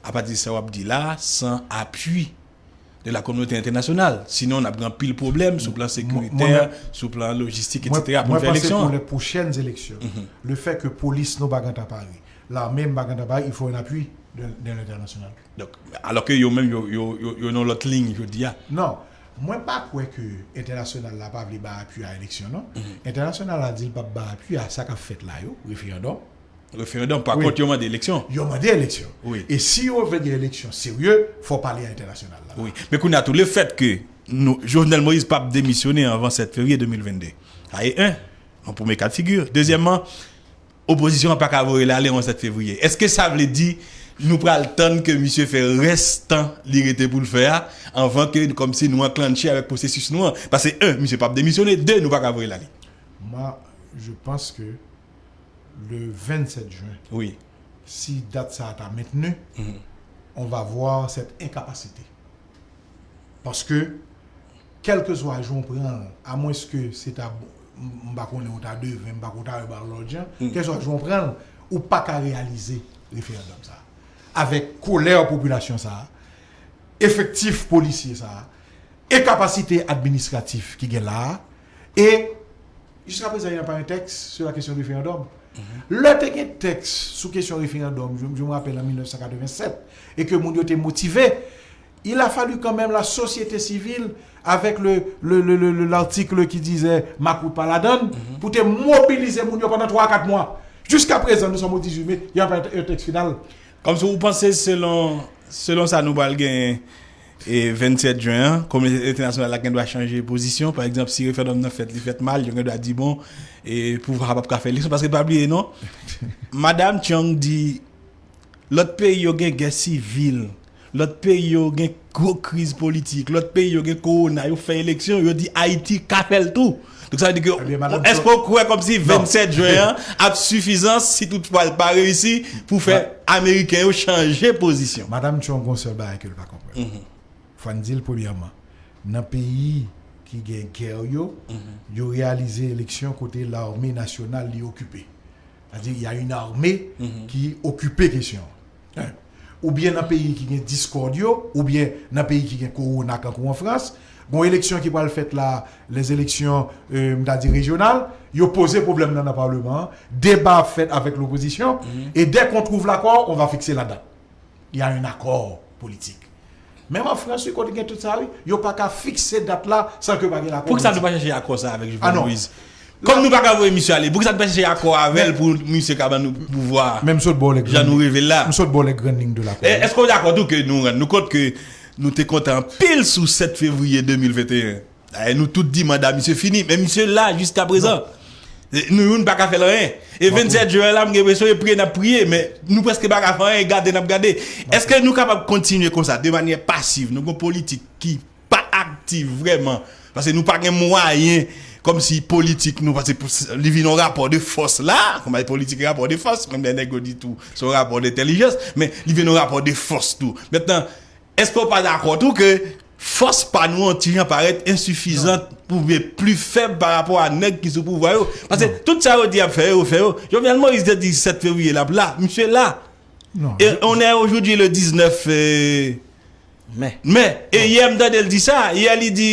apati de sa w ap di la, san apui de la kominote entènasyonal. Sinon, n ap gen anpil pwoblèm sou plan sekiritè, sou plan lojistik, etsetera, pou n fè eleksyon an. Mwen panse pou les prochaines élections, le fait que polis nou pa gentan pare, lame n pa gentan pare, il faut un appui de, de l'international. Donk, alò ke yo menm, yo, yo, yo, yo nan lòt liy jodi a. Non, mwen pa kwè ke entènasyonal la pa vle bay apui a eleksyon, non. Entènasyonal la di l p ap bay apui a sa k ap fèt la yo, referandòm. Referandòm, pa kont, yo mande eleksyon. Yo mande eleksyon. E si yo vle gen eleksyon serye, fò pale a entènasyonal la. Wi. Men kounye a tou, lefèt ke nou, Jovenel Moïse p ap demisyone anvan sèt fevriye de mil vennde. Sa e en, yon premye ka de figi. Dezyèmman, opozisyon an pa ka voye l ale anvan sèt fevriye. Èske sa vle di nou pral tann ke misye fè rès tan li rete pou l fè a, anvan ke kòmsi nou anklanche avèk pwosesis nou an? Paske, en, misye p ap demisyone, de, nou pa ka voye l ale. Moi, je pense que le vingt-sept juin, wi, si dat sa a ta mentni, on va voir cette incapacité. Paske, kèlkeswa jan w pran l, amwenske se ta, m pa konnen, ou ta devan, m pa konnen, ou ta ba lòd jan, kèlkeswa jan w pran l, ou pa ka reyalize referandòm sa a. Avèk kolè popilasyon sa a, efektif polisye sa a, e kapasite administratif ki gen la a, e jiska prezan, il n'y a pas un texte sur la question du référendum. Lè te gen tèks sou kesyon referandòm, je, je me rappelle en mil nèf san katrevennsèt, e ke moun yo te motive, il a fallu quand même la société civile, avec le, le, le, le, le, l'article qui disait makout pa ladann, pou te mobilize moun yo pandan twa a kat mwa. Jiska prezan, nous sommes au dix-huit mai, il n'y a pas un texte final. Kòmsi ou panse selon, selon sa nou pral genyen e vennsèt jen an, kominote entènasyonal la gen dwa chanje pozisyon. Pa egzanp, si referandòm nan fèt, li fèt mal, yo gen dwa di, bon, e pouvwa a p ap ka fè eleksyon. Paske pa bliye non, Madanm Chung di lòt peyi yo gen gè sivil, lòt peyi yo gen gwo kriz politik, lòt peyi yo gen kowona, yo fè eleksyon, yo di Ayiti ka fè l tou. Donk sa vle di ke, èske w kwè kòmsi vennsèt jen an ap sifizan si toutfwa l pa reyisi pou fè Ameriken yo chanje pozisyon? Madanm Chung gon sèl bagay ke l pa konprann. Fò n di l premyèman, nan peyi ki gen gè yo, yo reyalize eleksyon kote lame nasyonal li okipe. Sa vle di, y a une armée ki okipe kesyon an. Oubyen nan peyi ki gen diskòd yo, oubyen nan peyi ki gen kowona, kankou an Frans, gon eleksyon ki pral fèt la, les élections, euh, m ta di rejyonal, yo poze pwoblèm nan nan palman an, deba ap fèt avèk lopozisyon, et dès qu'on trouve l'accord, on va fixer la date. Il y a un accord politique. Menm an Frans, wi, kote gen tout sa, wi, yo pa ka fikse dat la san ke pa gen lakò. Poukisa nou pa chèche akò sa avèk Jovenel Moïse? Kòm nou pa ka voye misye ale, poukisa nou pa chèche akò avè l pou misye ka ban nou pouvwa a? Men m sot ba w lè jan nou reve l la. M sot ba w lè grann liy de lakò. Èske w dakò tou ke nou rann nou kont ke nou te kontan anpil sou sèt fevriye de mil venteyen? Dayè, nou tout di manda misye fini, men misye la jiska prezan. Nou youn pa ka fè l anyen. E vennsèt jen la, m gen enpresyon e priye n ap priye, men nou prèske pa ka fè anyen, e gade n ap gade. Èske nou kapab kontinye konsa, de manyè pasiv? Nou gen yon politik ki pa aktif vrèman. Paske nou pa gen mwayen, kòmsi politik nou, paske li vin yon rapò de fòs la, kòm politik rapò de fòs, menm lè nèg yo di tou, se yon rapò dentèlijans, men li vin yon rapò de fòs tou. Mentnan, èske w pa dakò tou ke fòs pa nou an ti jan parèt ensifizan oubyen pli fèb pa rapò a nèg ki sou pouvwa yo? Paske tout sa yo di y ap fè yo, yo fè yo. Jovenel Moïse te di sèt fevriye l ap la, misye la. E on est aujourd'hui le diznèf mè. E yè m tande l di sa. Yè li di,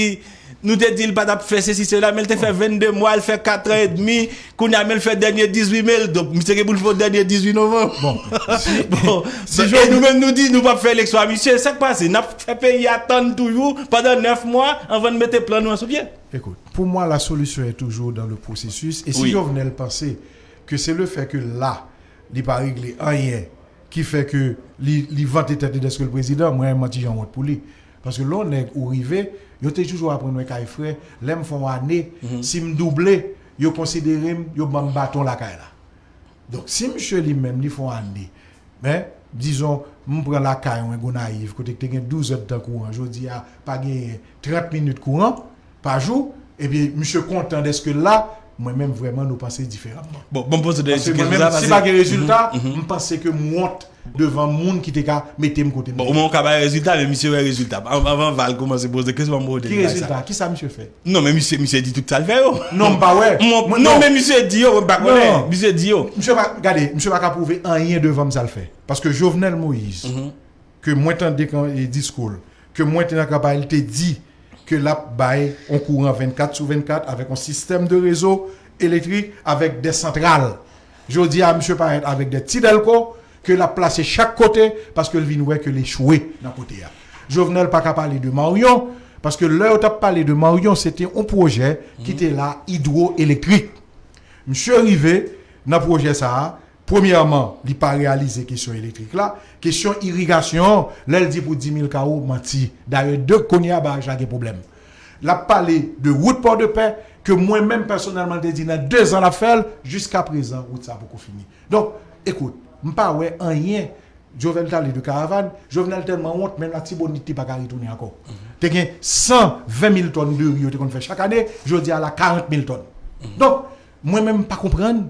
nou te di l pa t ap fè sesi sela, men l te fè vennde mwa, l fè kat an edmi, kounye a men l fè dènye dizuit me l. Donk misye gen pou l fè yon dènye dizuit novanm. Bon, si, bon, si e nou menm nou di nou p ap fè eleksyon a misye, sa k pase? N ap fè peyi a tann toujou pandan nèf mwa anvan n mete plan nou an sou pye. Écoute, pour moi, la solution est toujours dans le processus. Et si Jovenel pensait que c'est le fait que là, li pa regle anyen ki fè ke li, li vante tèt li dèske l prezidan, mwen menm m ti jan wont pou li. Paske lè yon nèg ou rive, yo te toujou aprann mwen kay frè, lè m fè yon ane, si m double, yo konsidere m, yo ban m baton lakay la. Donk si misye li menm li fè yon ane, men, dizon, m pran lakay mwen Gonayiv, kote k te gen douz èdtan kouran, jodi a pa genyen trant minit kouran pa jou, epi misye kontan dèske l la, mwen menm vrèman nou panse diferaman. Bon, bon, poze de kesyon sa. Paske mwen menm, si pa gen rezilta, m panse ke m wont devan moun ki te ka mete m kote m. Bon, omwen ou ka bay rezilta, men misye wè rezilta. Anvan Val kòmanse poze kesyon, ban m poze. Ki rezilta? Kisa misye fè? Non, men misye, misye di tout sa l fè yo. Non, m pa wè. Non, men misye di yo, m pa konnen. Misye di yo. Misye pa, gade, misye pa ka pwouve anyen devan m sa l fè. Paske Jovenel Moïse, ke mwen tande kan e diskou l, ke mwen te nan kanpay, li te di ke l ap bay yon kouran vennkat sou vennkat avèk yon sistèm de rezo elektrik avèk de santral. Jodi a, misye parèt avèk de ti dèlko ke l ap plase chak kote paske l vin wè ke l echwe nan kote a. Jovenel pa ka pale de Maryon, paske lè yo t ap pale de Maryon, se te yon pwojè ki te la idwoelektrik. Misye rive nan pwojè sa a, premyèman, li pa reyalize kesyon elektrik la, kesyon irigasyon an, lè l di pou di mil kawo, manti. Dayè, de kounye a, baraj la gen pwoblèm. L ap pale de wout Pòdepè, ke mwen menm pèsonèlman te di nan de zan l ap fè l, jiska prezan, wout sa a poko fini. Donk, ekout, m pa wè anyen. Jovenel t ale de karavàn, Jovenel tèlman wont, menm Latibonit li pa ka retounen ankò. Te gen san ven mil tòn de ri yo te konn fè chak ane, jodi a la karant mil tòn. Donk, mwen menm m pa konprann,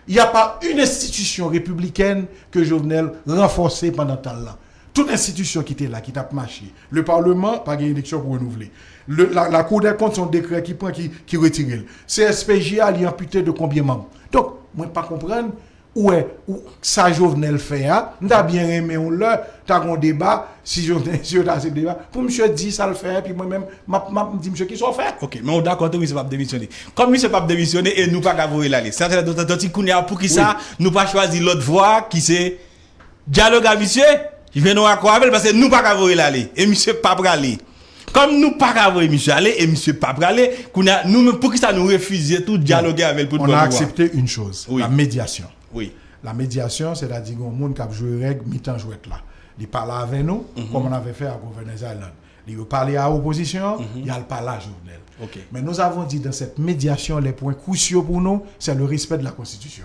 y a pa une institution républicaine ke Jovenel ranfòse pandan tan l lan. Tout enstitisyon ki te la, ki t ap mache. Le Parlement, pa gen eleksyon pou renouvle. Le, la, la Cour des comptes, se yon dekrè ki pran, ki, ki retire l. C S P J A, li anpite de konbyen manm? Donk, mwen pa konprann, ou wè, ou, sa Jovenel fè a, m ta byen renmen yon lè, ta gen yon deba, si Jovenel, si yo ta aksepte deba, pou misye di sa l fè a, epi mwen menm, m ap, m ap di misye kisa w fè. Ok, men ou dakò tou misye p ap demisyone. Kòm misye p ap demisyone e nou pa ka voye l ale. Sa se la dotan tanti kounye a, poukisa nou pa chwazi lòt vwa ki se dyaloge a misye, jwenn yon akò avè l, paske nou pa ka voye l ale, e misye pa prale. Kòm nou pa ka voye misye ale, e misye pa prale, kounye a, nou menm, poukisa nou refize tou dyaloge avè l pou l ban nou vwa? On a accepté une chose, la médiation. La médiation, c'est-à-dire gen yon moun k ap jwe règ mitan jwèt la. Li pale avè nou, comme on avait fait à Governor's Island. Li yo pale a opozisyon an, y al pale a Jovenel. Men nous avons dit dans cette médiation, les points cruciaux pour nous, c'est le respect de la Constitution.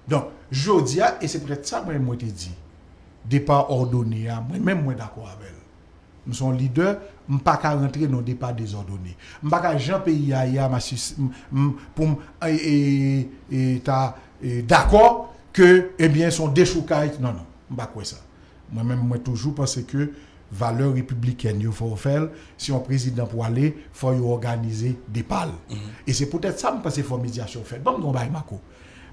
Donk, jodi a, e se poutèt sa mwen, mwen te di, depa òdone a, mwen menm mwen dakò avè l. M se yon lidè, m pa ka rantre nan yon depa dezòdone. M pa ka jan peyi a ye a, m a sis, m, m, pou m e, e, e, ta e, dakò ke, ebyen, se yon dechoukay. Non, non, m pa kwè sa. Mwen menm, mwen toujou panse ke valè repiblikèn yo fò yo fè l, si yon prezidan pwale, fò yo òganize depa l. E se poutèt sa m panse fò medyasyon fèt. Ban m di yon bagay, Marco.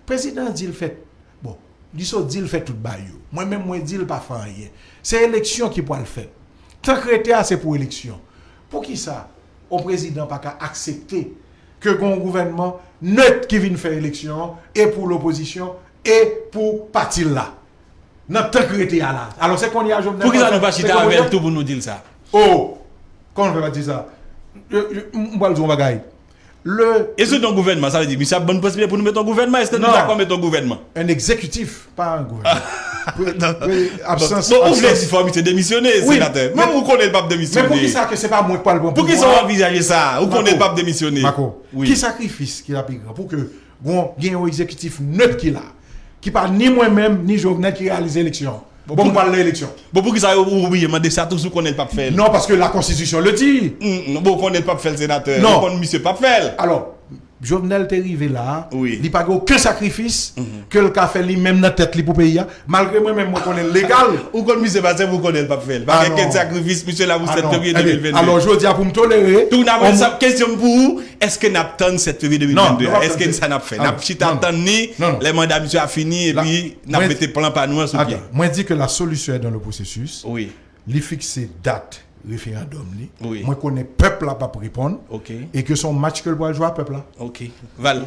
Prezidan an di l fèt, bon, li sot di l fè tout bagay yo. Mwen menm, mwen di l pa fè anyen. Se eleksyon ki pwal fèt. Tank rete a, se pou eleksyon. Poukisa yon prezidan pa ka aksepte ke gen yon gouvènman nèt ki vin fè eleksyon an, e pou lopozisyon, e pou pati l la? Nan tan k rete a la. Alò, se kounye a Jovenel. Poukisa nou pa chita avè l tou pou nou di l sa? Oh! Kòman nou fè pa di sa? M pral di yon bagay. Le... E sou non gouvènman, sa vle di misye ap ban posibilite pou nou mete yon gouvènman? Èske nou dakò mete yon gouvènman? Un exécutif, pa yon gouvènman. Absans... Bon, ou vle di fò misye demisyone, senatè? Menm ou konnen l p ap demisyone. Men poukisa ke se pa mwen k pral pran pouvwa? Poukisa w anvizaje sa? Ou konnen l p ap demisyone. Mako, ki sakrifis ki la pi gran pou ke gen yon egzekitif net ki la, ki pa ni mwen menm, ni Jovenel ki reyalize eleksyon? Bon, m pral nan eleksyon. Bon, poukisa ou oblije mande sa tou si w konnen l p ap fè l? Non, paske la constitution le dit. Bon, ou konnen l p ap fè l, senatè. Ou konn misye p ap fè l. Alò, Jovenel te rive la, li pa gen okenn sakrifis ke l ka fè li menm nan tèt li pou peyi a, malgre mwen menm mwen konnen l legal. Ou konn misye pa sèlman ou konnen l p ap fè l. Pa gen okenn sakrifis, misye la pou sèt fevriye de mil venndez. Alò, jodi a pou m tolere. Tou n ap... kesyon m pou ou, èske n ap tann sèt fevriye de mil venndez a? Èske sa n ap fè? N ap chita tann ni lè manda misye a fini epi n ap mete plan pa nou an sou pye? Mwen di ke la solution est dans le processus. Li fikse dat referandòm li. Mwen konnen pèp la p ap reponn. E ke se yon match ke l pral jwe a pèp la. Ok. Val.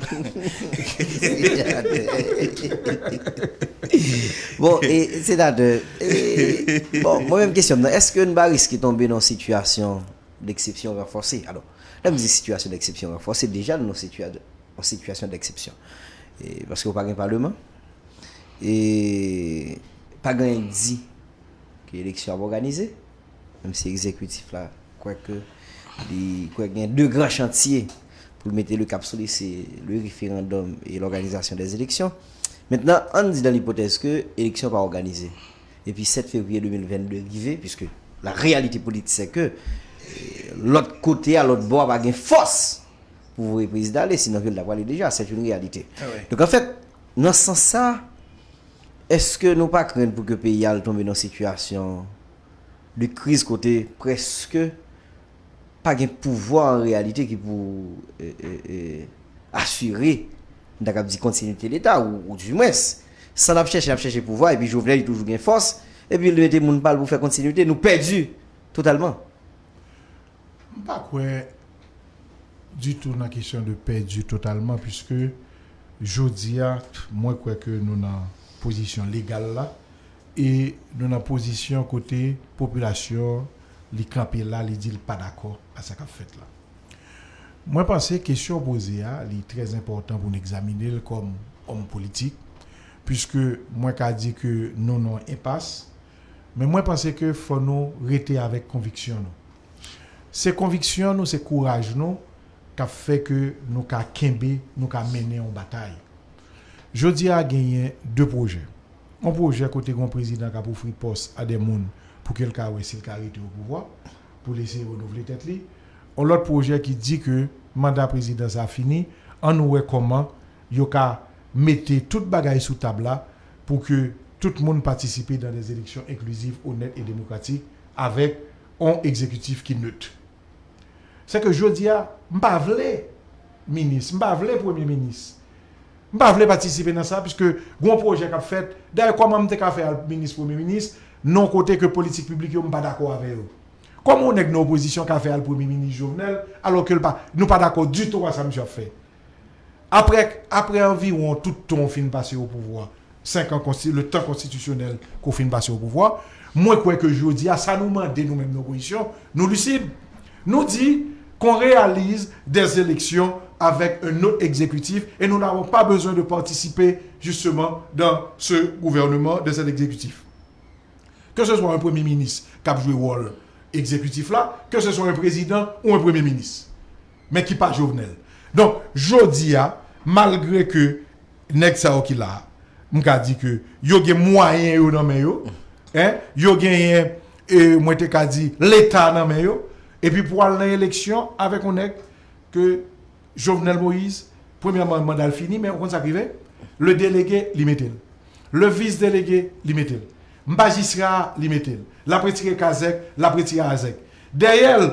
Bon, e senatè, bon, mwen menm kesyon m nan, èske n pa riske tonbe nan yon sitiyasyon deksepsyon ranfòse? Alò, lè m di sitiyasyon deksepsyon ranfòse, deja nou nan yon sitiyasyon deksepsyon. Paske ou pa gen paleman. E pa gen anyen k di ke eleksyon ap òganize, menm si egzekitif la kwè ke li kwè gen de gran chantye pou l mete le kap sou li, se le referandòm e lòganizasyon dè eleksyon. Mentnan, ann di nan lipotèz ke eleksyon pa òganize, epi sèt fevriye de mil venndez rive, piske la reyalite politik se ke lòt kote a, lòt bò a pa gen fòs pou voye prezidan ale, sinon ke l ta prale deja, se yon reyalite. Donk anfèt, nan sans sa, èske nou pa krenn pou ke peyi a al tonbe nan sitiyasyon de kriz kote prèske pa gen pouvwa an reyalite ki pou asire, m ta kab di, kontinite Leta, ou, ou dimwens, sa n ap chèche, n ap chèche pouvwa, epi Jovenel li toujou gen fòs, epi li mete moun pa l pou fè kontinite, nou pèdi totalman. M pa kwè ditou nan kesyon de pèdi totalman, piske jodi a, mwen kwè ke nou nan pozisyon legal la, e nou nan pozisyon kote popilasyon li kanpe la, li di l pa dakò a sa k ap fèt la. Mwen panse kesyon w poze a, li trè enpòtan pou n egzamine l kòm òm politik, piske mwen ka di ke nou nan yon enpas, men mwen panse ke fò nou rete avèk konviksyon nou. Se konviksyon nou, se kouraj nou k ap fè ke nou ka kenbe, nou ka mennen yon batay. Jodi a genyen de pwojè. Yon pwojè kote gen yon prezidan k ap ofri pòs a de moun pou ke l ka wè si l ka rete o pouvwa, pou l eseye renouvle tèt li. Yon lòt pwojè ki di ke manda prezidan sa fini, ann wè kòman yo ka mete tout bagay sou tab la pou ke tout moun patisipe dans des élections inclusives, honnêtes et démocratiques avèk yon egzekitif ki nèt. Se ke jodi a, m pa vle minis, m pa vle premye minis. M pa vle patisipe nan sa, piske gen yon pwojè k ap fèt. Dayè, kòman m te ka fè al minis, premye minis, nan yon kote ke politik piblik yo, m pa dakò avè yo? Kòman yon nèg nan opozisyon ka fè al premye minis Jovenel, alò ke l pa, nou pa dakò ditou a sa misye ap fè? Apre, apre anviwon tout tan w fin pase o pouvwa, senk an konsti-, le tan konstitisyonèl ke w fin pase o pouvwa, mwen kwè ke jodi a, sa nou mande nou menm nan opozisyon, nou lisid. Nou di qu'on réalise des élections avec un autre exécutif et nous n'avons pas besoin de participer justement dans ce gouvernement, dans cet exécutif. Ke se swa yon premye minis k ap jwe wòl egzekitif la, ke se swa yon prezidan ou yon premye minis, men ki pa Jovenel. Donk, jodi a, malgre ke nèg sa yo ki la a, m ka di ke yo gen mwayen yo nan men yo, en, yo genyen, e, mwen te ka di, Leta nan men yo, epi pou al nan eleksyon avèk yon nèg ke Jovenel Moïse, premyèman, manda l fini, men ou konn sa k rive? Le delege, li mete l. Le vis delege, li mete l. Majistra a, li mete l. L ap retire kazèk, l ap retire azèk. Dèyè l,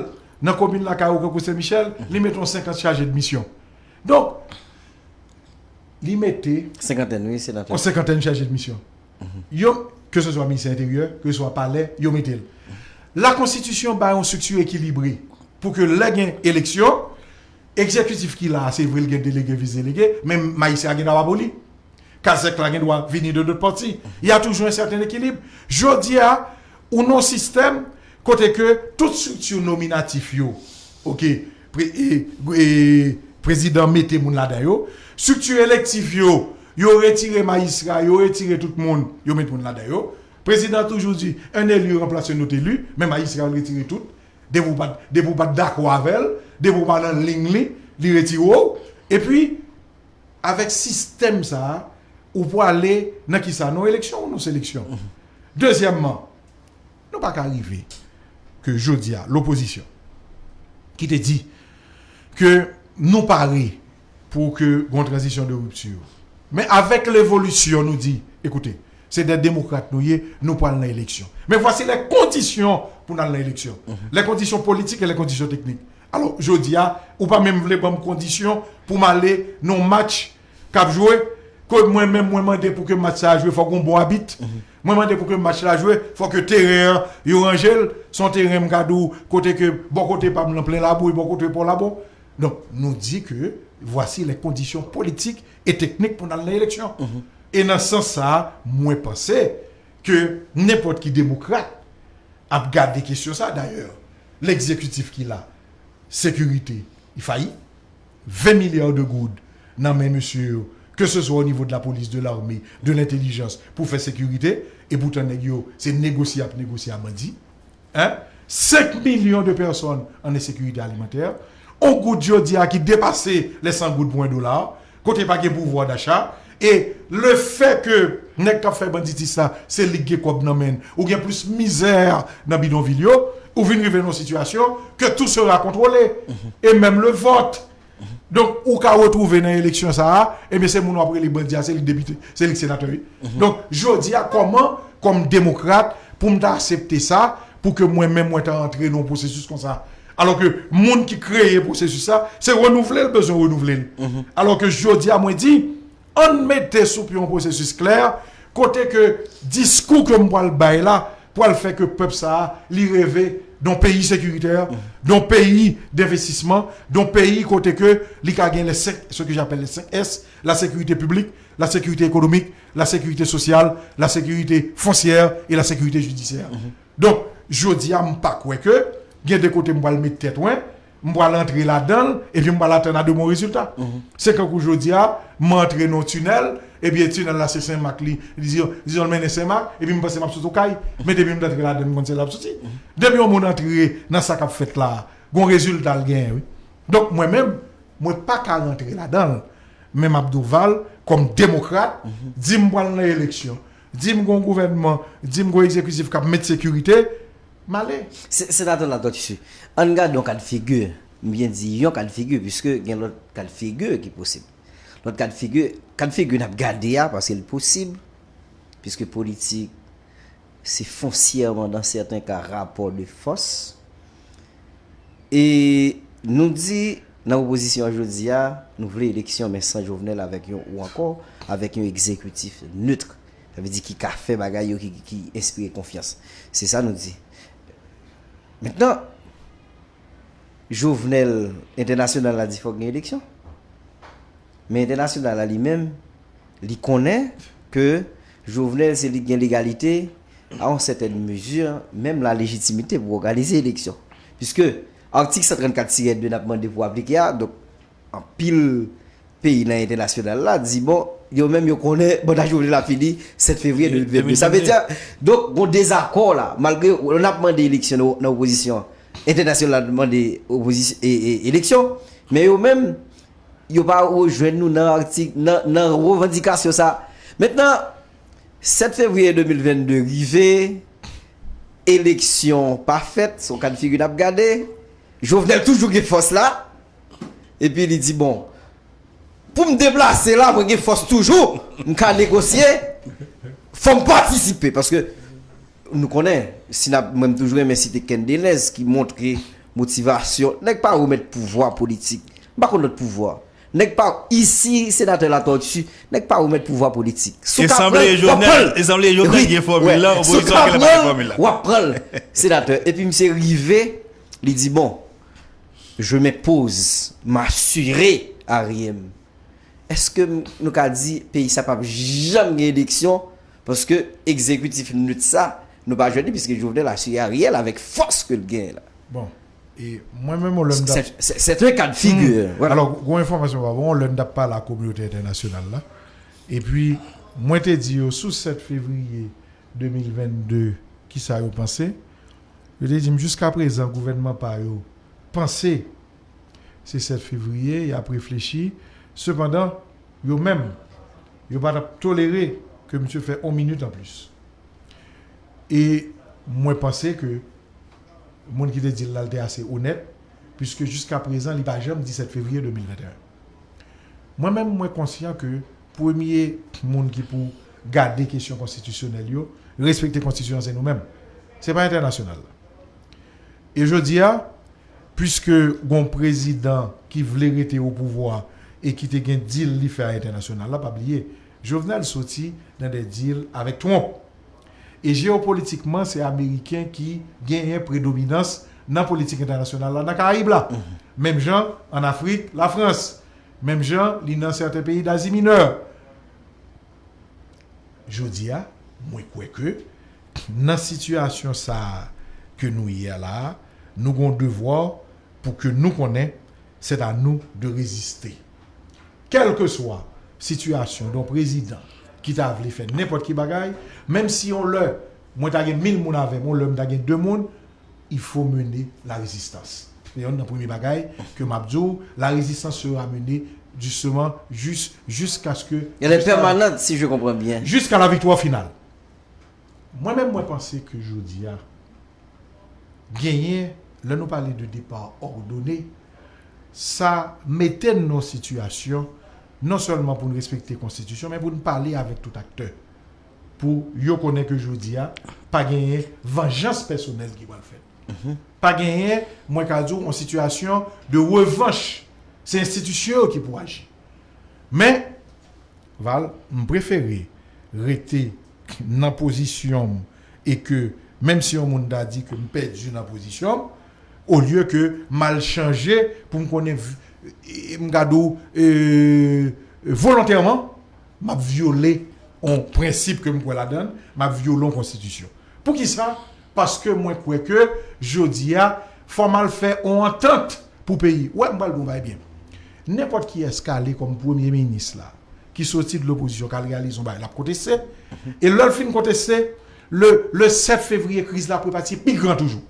nan komin Lakay ou, Kankou Sen Michèl, li mete yon senkant chaje de misyon. Donk, li mete... Senkantèn, wi, senatè. Yon senkantèn chaje de misyon. Yo, ke se swa Ministè Enteryè, ke se swa Palè, yo mete l. Lakonstitisyon bay yon estrikti ekilibre pou ke lè gen eleksyon, egzekitif ki la a, se vre l gen delege, vis delege, men majistra gen dwa pa pou li. Kazèk la gen dwa vini de dòt pati. Y a toujou yon sèten ekilib. Jodi a, ou nan yon sistèm kote ke tout estrikti nominatif yo, oke, pre- e- e- prezidan mete moun ladan yo, estrikti elektif yo, yo retire majistra, yo retire tout moun, yo met moun ladan yo. Prezidan toujou di, un élu remplace un autre élu, men majistra yo retire tout. Depi w pa t, depi w pa t dakò avè l, depi w pa nan liy li, li retire w. Epi, avèk sistèm sa a, ou pwale nan kisa? Nan eleksyon ou nan seleksyon? Dezyèmman, nou pa ka rive ke jodi a, lopozisyon, ki te di ke nou pare pou ke gon tranzisyon de ripti. Men avèk levolisyon, nou di, ekoute, se de demokrat nou ye, nou pral nan eleksyon. Men vwasi lè kondisyon pou n al nan eleksyon. Lè kondisyon politik e lè kondisyon teknik. Alò, jodi a, ou pa menm vle ban m kondisyon pou m ale nan match k ap jwe, kot mwen menm, mwen mande pou ke match sa a jwe, fòk gon bon abit. Mwen mande pou ke match la jwe, fòk ke teren an, yo ranje l. Se yon teren, m ka di w, kote ke bò kote pa m nan plen labou, e bò kote pa w labou. Donk, nou di ke vwasi lè kondisyon politik e teknik pou n al nan eleksyon. E nan sans sa a, mwen panse ke nenpòt ki demokrat ap gade kesyon sa. Dayè, legzekitif ki la, sekirite, li fayi. Ven milya de goud nan men mesye yo, ke se swa o nivo de lapolis, de lame, de lentelijans, pou fè sekirite, e poutan nèg yo, se negosye y ap negosye a bandi. Hein? Senk milyon de pèsòn an ensekirite alimantè. On goud jodi a ki depase lè san goud pou en dola, kote pa gen pouvwa dacha, e lefè ke nèg k ap fè banditis la, se li k gen kòb nan men l, ou gen plis mizè nan bidonvil yo, ou vin rive nan yon sitiyasyon ke tout sera contrôlé, e menm le vote. Donk, ou ka retwouve nan eleksyon sa a, ebyen, se moun w ap rele bandi a, se li k depite, se li k senatè, wi. Donk, jodi a, kòman, kòm demokrat, pou m ta aksepte sa, pou ke mwen menm, mwen ta antre nan yon pwosesis konsa? Alò ke moun ki kreye pwosesis sa, se renouvle l bezwen renouvle l. Alò ke jodi a, mwen di, ann mete sou pye yon pwosesis klè, kote ke diskou ke m pral bay la, pral fè ke pèp sa a, li reve d on peyi sekiritè, d on peyi denvestisman, d on peyi kote ke li ka gen les cinq, ce que j'appelle les cinq S, la sécurité publique, la sécurité économique, la sécurité sociale, la sécurité foncière et la sécurité judiciaire. Donk, jodi a, m pa kwè ke gen de kote m pral met tèt mwen, m pral antre ladan l, epi m pral atann a de bon rezilta. Se kankou jodi a, m antre nan yon tinèl, epi tinèl la se Senmak li, li di, di l mennen Senmak, epi m panse m ap sot Okay, men depi m t antre ladan l, m konn se la l ap soti. Depi yon moun antre nan sa k ap fèt la, gon rezilta l genyen, wi. Donk, mwen menm, mwen pa ka rantre ladan l. Men m ap di w, Val, kòm demokrat, di m pral nan eleksyon, di m gon gouvènman, di m gon egzekitif k ap met sekirite, m ale. Se- Senatè Latortue, ann gade yon ka d figi, m byen di yon ka d figi, piske gen lòt ka d figi ki posib. Lòt ka d figi, ka d figi n ap gade a, paske l posib, piske politik, se fonsyèman, dans certains cas, rapò de fòs. E nou di, nan opozisyon an jodi a, nou vle eleksyon, men san Jovenel avèk yon, ou ankò, avèk yon egzekitif neutre. Sa vle di ki ka fè bagay yo, ki, ki enspire konfyans. Se sa nou di. Mentnan, Jovenel, entènasyonal la di fòk gen eleksyon. Men entènasyonal la li menm, li konnen ke Jovenel se li ki gen legalite, a yon sètèn mezi, menm la lejitimite pou òganize eleksyon. Piske atik san trannkat tirè de n ap mande pou aplike a, donk anpil peyi nan entènasyonal la di, bon, yo menm yo konnen manda Jovenel la fini sèt fevriye de mil vennde. Sa vle di, donk, gon dezakò la, malgre n ap mande eleksyon nan, nan opozisyon, entènasyonal la mande opozisyon, e, e, eleksyon, men yo menm, yo pa rejwenn nou nan atik, nan, nan revandikasyon sa. Mentnan, sèt fevriye de mil vennde rive, eleksyon pa fèt, se yon ka d figi n ap gade, Jovenel toujou gen fòs la, epi li di, bon, pou m deplase la, mwen gen fòs toujou, m ka negosye, fò m patisipe, paske nou konnen, si n ap, mwen m toujou renmen site Ken Denez ki montre motivasyon, nèg pa remèt pouvwa politik, m pa konn lòt pouvwa. Nèg pa, isi, senatè Latortue, nèg pa remèt pouvwa politik. Si w ka pran l, w ap pran l. E sanble Jovenel gen fòmil la, opozisyon genlè pa gen fòmil la. W ap pran l, senatè. Epi misye rive, li di, bon, je m'impose, m asire a rye m. Èske nou ka di peyi sa p ap janm gen eleksyon? Paske egzekitif net sa, nou pa jwenn li, piske Jovenel a se Ariel avèk fòs ke l genyen la. Bon, e mwen menm yon lè m t ap C'est c'est un cas de figure. Voilà. Alò, gwo enfòmasyon pa bon, yon lè m t ap pale ak kominote entènasyonal la. Epi, mwen te di yo sou sèt fevriye de mil vennde, kisa yo panse. Yo te di m jiska prezan gouvènman pa yo panse se sèt fevriye, y ap reflechi. Sepandan, yo menm, yo pa t ap tolere ke misye fè yon minit anplis. E mwen panse ke moun ki te di l la, l te ase onèt, piske jiska prezan, li pa janm di sèt fevriye de mil venteyen. Mwen menm, mwen konsyan ke premye moun ki pou gade kesyon konstitisyonèl yo, respekte konstitisyon an, se nou menm. Se pa entènasyonal la. E jodi a, piske gon prezidan ki vle rete o pouvwa e ki te gen deal li fè a entènasyonal la, pa bliye, Jovenel soti nan de deal avèk Trump. E jewopolitikman, se Ameriken ki genyen predominans nan politik entènasyonal la nan Karayib la. Menm jan ann Afrik, Lafrans. Menm jan li nan sèten peyi Dazi Minè. Jodi a, mwen kwè ke nan sitiyasyon sa a ke nou ye a la a, nou gon devwa pou ke nou konnen c'est à nous de résister. Kèlkeswa sitiyasyon de yon prezidan ki ta vle fè nenpòt ki bagay, menm si yon lè mwen ta gen mil moun avè m, yon lè m ta gen de moun, il faut mener la résistance. Se yonn nan premye bagay ke m ap di w, la résistance sera menée justement jis jiskaske Elle est permanente, si je comprends bien. Jusqu'à la victoire finale. Mwen menm, mwen panse ke jodi a genyen, lè nou pale de départ ordonné, sa mete n nan yon sitiyasyon non sèlman pou n respekte konstitisyon, men pou n pale avèk tout aktè. Pou yo konnen ke jodi a, pa genyen vanjans pèsonèl ki pral fèt. Pa genyen, mwen ka di w, yon sitiyasyon de revanch. Se enstitisyon yo ki pou aji. Men, Val, m prefere rete nan pozisyon m e ke, menm si yon moun ta di ke m pèdi nan pozisyon m, olye ke m al chanje pou m konnen, m ka di w, e, volontèman, m ap vyole yon prensip ke m kwè ladan l, m ap vyole yon konstitisyon. Poukisa? Paske mwen kwè ke jodi a, fò m al fè yon antant pou peyi. Ou wè, m pral di w yon bagay byen. Nenpòt kiyès k ale kòm premye minis la, ki soti de lopozisyon, k al reyalize yon bagay, l ap konteste. E lè l fin konteste, le, le sèt fevriye, kriz la pou pati pi gran toujou.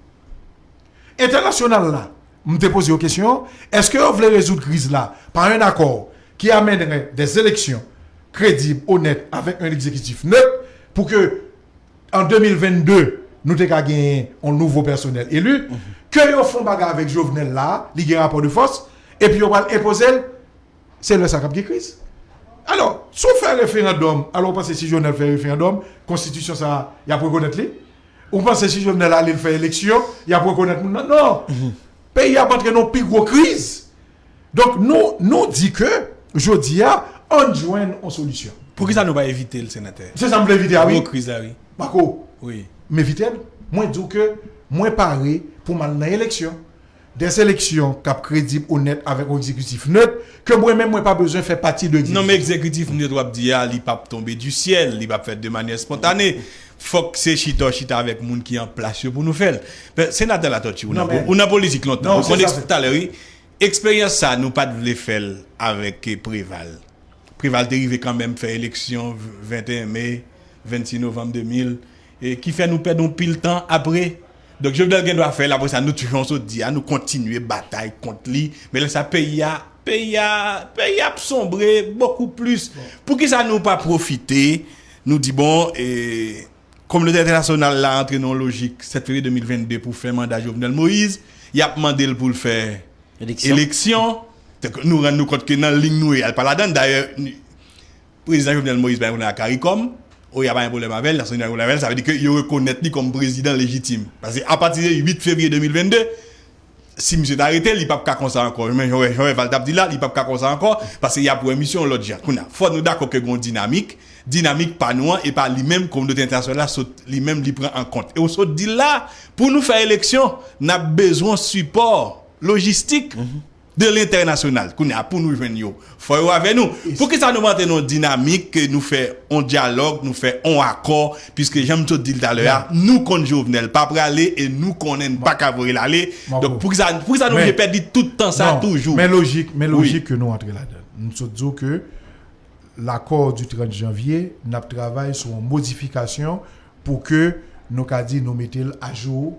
Entènasyonal la, m te poze yo kesyon, èske yo vle rezoud kriz la pa yon akò qui amènerait des élections crédibles, honnêtes, avec un exécutif neutre, pou ke an de mil vennde, nou te ka genyen yon nouvo pèsonèl eli, ke yo fè yon bagay avèk Jovenel la, li gen rapò de fòs, epi yo pral enpoze l, se lè sa k ap gen kriz. Alò, si w fè referandòm, alò w panse si Jovenel fè referandòm, konstitisyon sa a, y ap rekonèt li? Ou panse si Jovenel ale l fè eleksyon, y ap rekonèt moun nan? Non! Peyi a ap antre nan yon pi gwo kriz. Donk, nou, nou di ke, jodi a, ann jwenn yon solisyon. Poukisa nou pa evite l, senatè? Se sa m vle evite a, wi. Gwo kriz la, wi. Bako, Wi. m evite l. Mwen di w ke mwen pare pou m al nan eleksyon. Des élections k ap kredib, onèt, avèk yon egzekitif nèt, ke mwen menm mwen pa bezwen fè pati de egzekitif. Non, men egzekitif nèt w ap di a, li p ap tonbe du ciel, li p ap fèt de manyè spontanée. Fòk se chita w chita avèk moun ki an plas yo pou nou fè l. Senatè Latortue, ou nan, ou nan politik lontan. Ou konn talè, wi. Eksperyans sa, nou pa t vle fè l avèk Preval. Preval te rive kanmenm fè eleksyon venteyen me, vennsis novanm de mil, e ki fè nou pèdi yon pil tan apre. Donk, Jovenel gen dwa fè l, apre sa, nou, jan w sot di a, nou kontinye batay kont li. Men lè sa, peyi a, peyi a, peyi a ap sonbre bokou plis. Poukisa nou pa pwofite, nou di, bon, e, kominote entènasyonal la antre nan yon lojik sèt fevriye de mil vennde pou fen manda Jovenel Moïse, y ap mande l pou l fè eleksyon. Nou rann nou kont ke nan liy nou ye a, l pa ladann. Dayè, prezidan Jovenel Moïse pa gen pwoblèm ak CARICOM, OEA pa gen pwoblèm avè l, Nasyonzini pa gen pwoblèm avè l, sa vle di ke yo rekonèt li kòm prezidan lejitim. Paske apati de uit fevriye de mil vennde, si misye ta rete, li p ap ka konsa ankò. Men jan w wè, jan w wè Val t ap di la, li p ap ka konsa ankò, paske y ap wè misye yon lòt jan. Kounye a, fò nou dakò ke gen yon dinamik, dinamik pa nou an, e pa li menm, kominote entènasyonal la sot, li menm, li pran an kont. E w sot di l la, pou nou fè eleksyon, n ap bezwen sipò lojistik. de lentènasyonal. Kounye a, pou nou jwenn yo, fò yo avè nou. Poukisa nou pa antre nan yon dinamik ke nou fè yon dyalòg, nou fè yon akò, piske jan m sot di l talè a, nou konn Jovenel pa prale e nou konnen n pa ka voye l ale. Donk, poukisa, poukisa nou oblije pèdi tout tan sa toujou? Men lojik, men lojik ke nou antre ladan. M sot di w ke l'accord du trente janvier, n ap travay sou yon modifikasyon pou ke nou ka di nou mete l ajou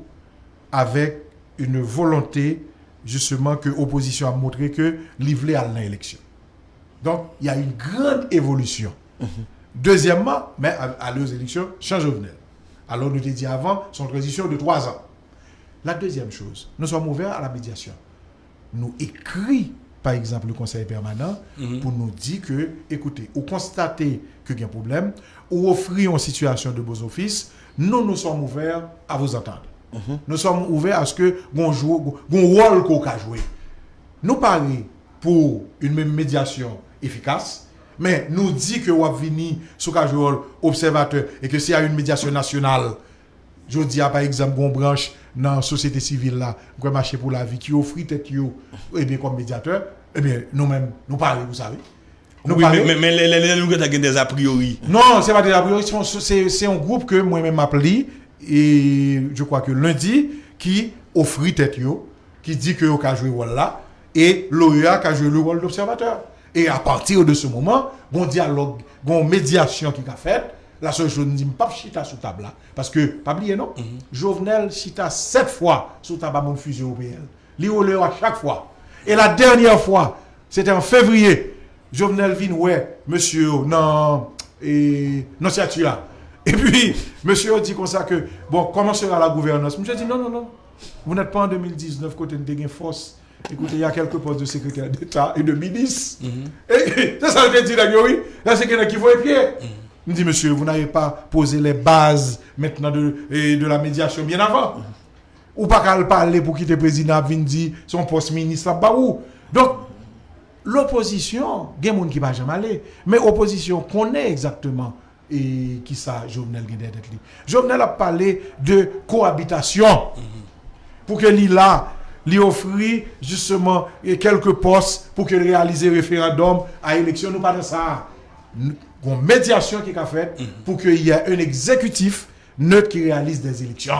avèk une volonté, justement, ke opozisyon ap montre ke li vle al nan eleksyon. Donk, il y a une grande évolution. Dezyèmman, men al- ale aux élections sans Jovenel. Alò, nou te di avan, se yon tranzisyon de twa zan. La deuxième chose, nous sommes ouverts à la médiation. Nou ekri, pa egzanp, le Conseil permanent pou nou di ke, ekoute, ou konstate ke gen pwoblèm, ou ofri yon sitiyasyon de bozofis, nous, nous sommes ouverts à vous entendre. Nous sommes ouverts à ce que gon jou, gon wòl ke w ka jwe. Nou pare pou une médiation efficace, men nou di ke w ap vini sou ka jwe wòl obsèvatè e ke s'il y a une médiation nationale, jodi a, pa egzanp, gon branch nan sosyete sivil la, m kwè Mache pou Lavi, ki ofri tèt yo, ebyen, kòm medyatè, ebyen, nou menm, nou pare pou sa, wi. Nou Wi, pare. men, men, men lè, lè, lè nou gentan gen des a priori. Non, se pa des a priori, se yon, se, se yon gwoup ke mwen menm m ap li, e je crois que lundi, ki ofri tèt yo, ki di ke yo ka jwe wòl la, e l'OEA ka jwe le rôle d'observateur. E à partir de ce moment, gon dyalòg, gon medyasyon ki ka fèt, la sèl choz m di, m p ap chita sou tab la. Paske, pa bliye non, Jovenel chita sèt fwa sou tab a moun fizye O P L. Li wole yo a chak fwa. E la dènyè fwa, se te an fevriye, Jovenel vin wè mesye yo nan, e, nan syati a. Epi, mesye yo di konsa ke, bon, comment sera la gouvernance? Misye di, non, non, non. Vous n'êtes pas en deux mille dix-neuf kote n te gen fòs. Écoutez, il y a quelques postes de secrétaire d'État et de ministre. E, se sa yo te di nèg yo, wi. Lè se gen nèg ki voye pye. M di, monsieur, vous n'avez pas posé les bases maintenant de, e, de la médiation bien avant. Ou pa ka al pale pou kite prezidan ap vin di se yon pòs minis l ap ba ou. Donk, lopozisyon, gen moun ki pa janm ale, men opozisyon konnen egzakteman e kisa Jovenel gen dèyè tèt li. Jovenel ap pale de koabitasyon. Pou ke li la, li ofri, jisteman, e kèlke pòs pou ke l reyalize referandòm a eleksyon. Nou pa nan sa a. N- Gon medyasyon ki ka fèt pou ke y a un exécutif neutre qui réalise des élections.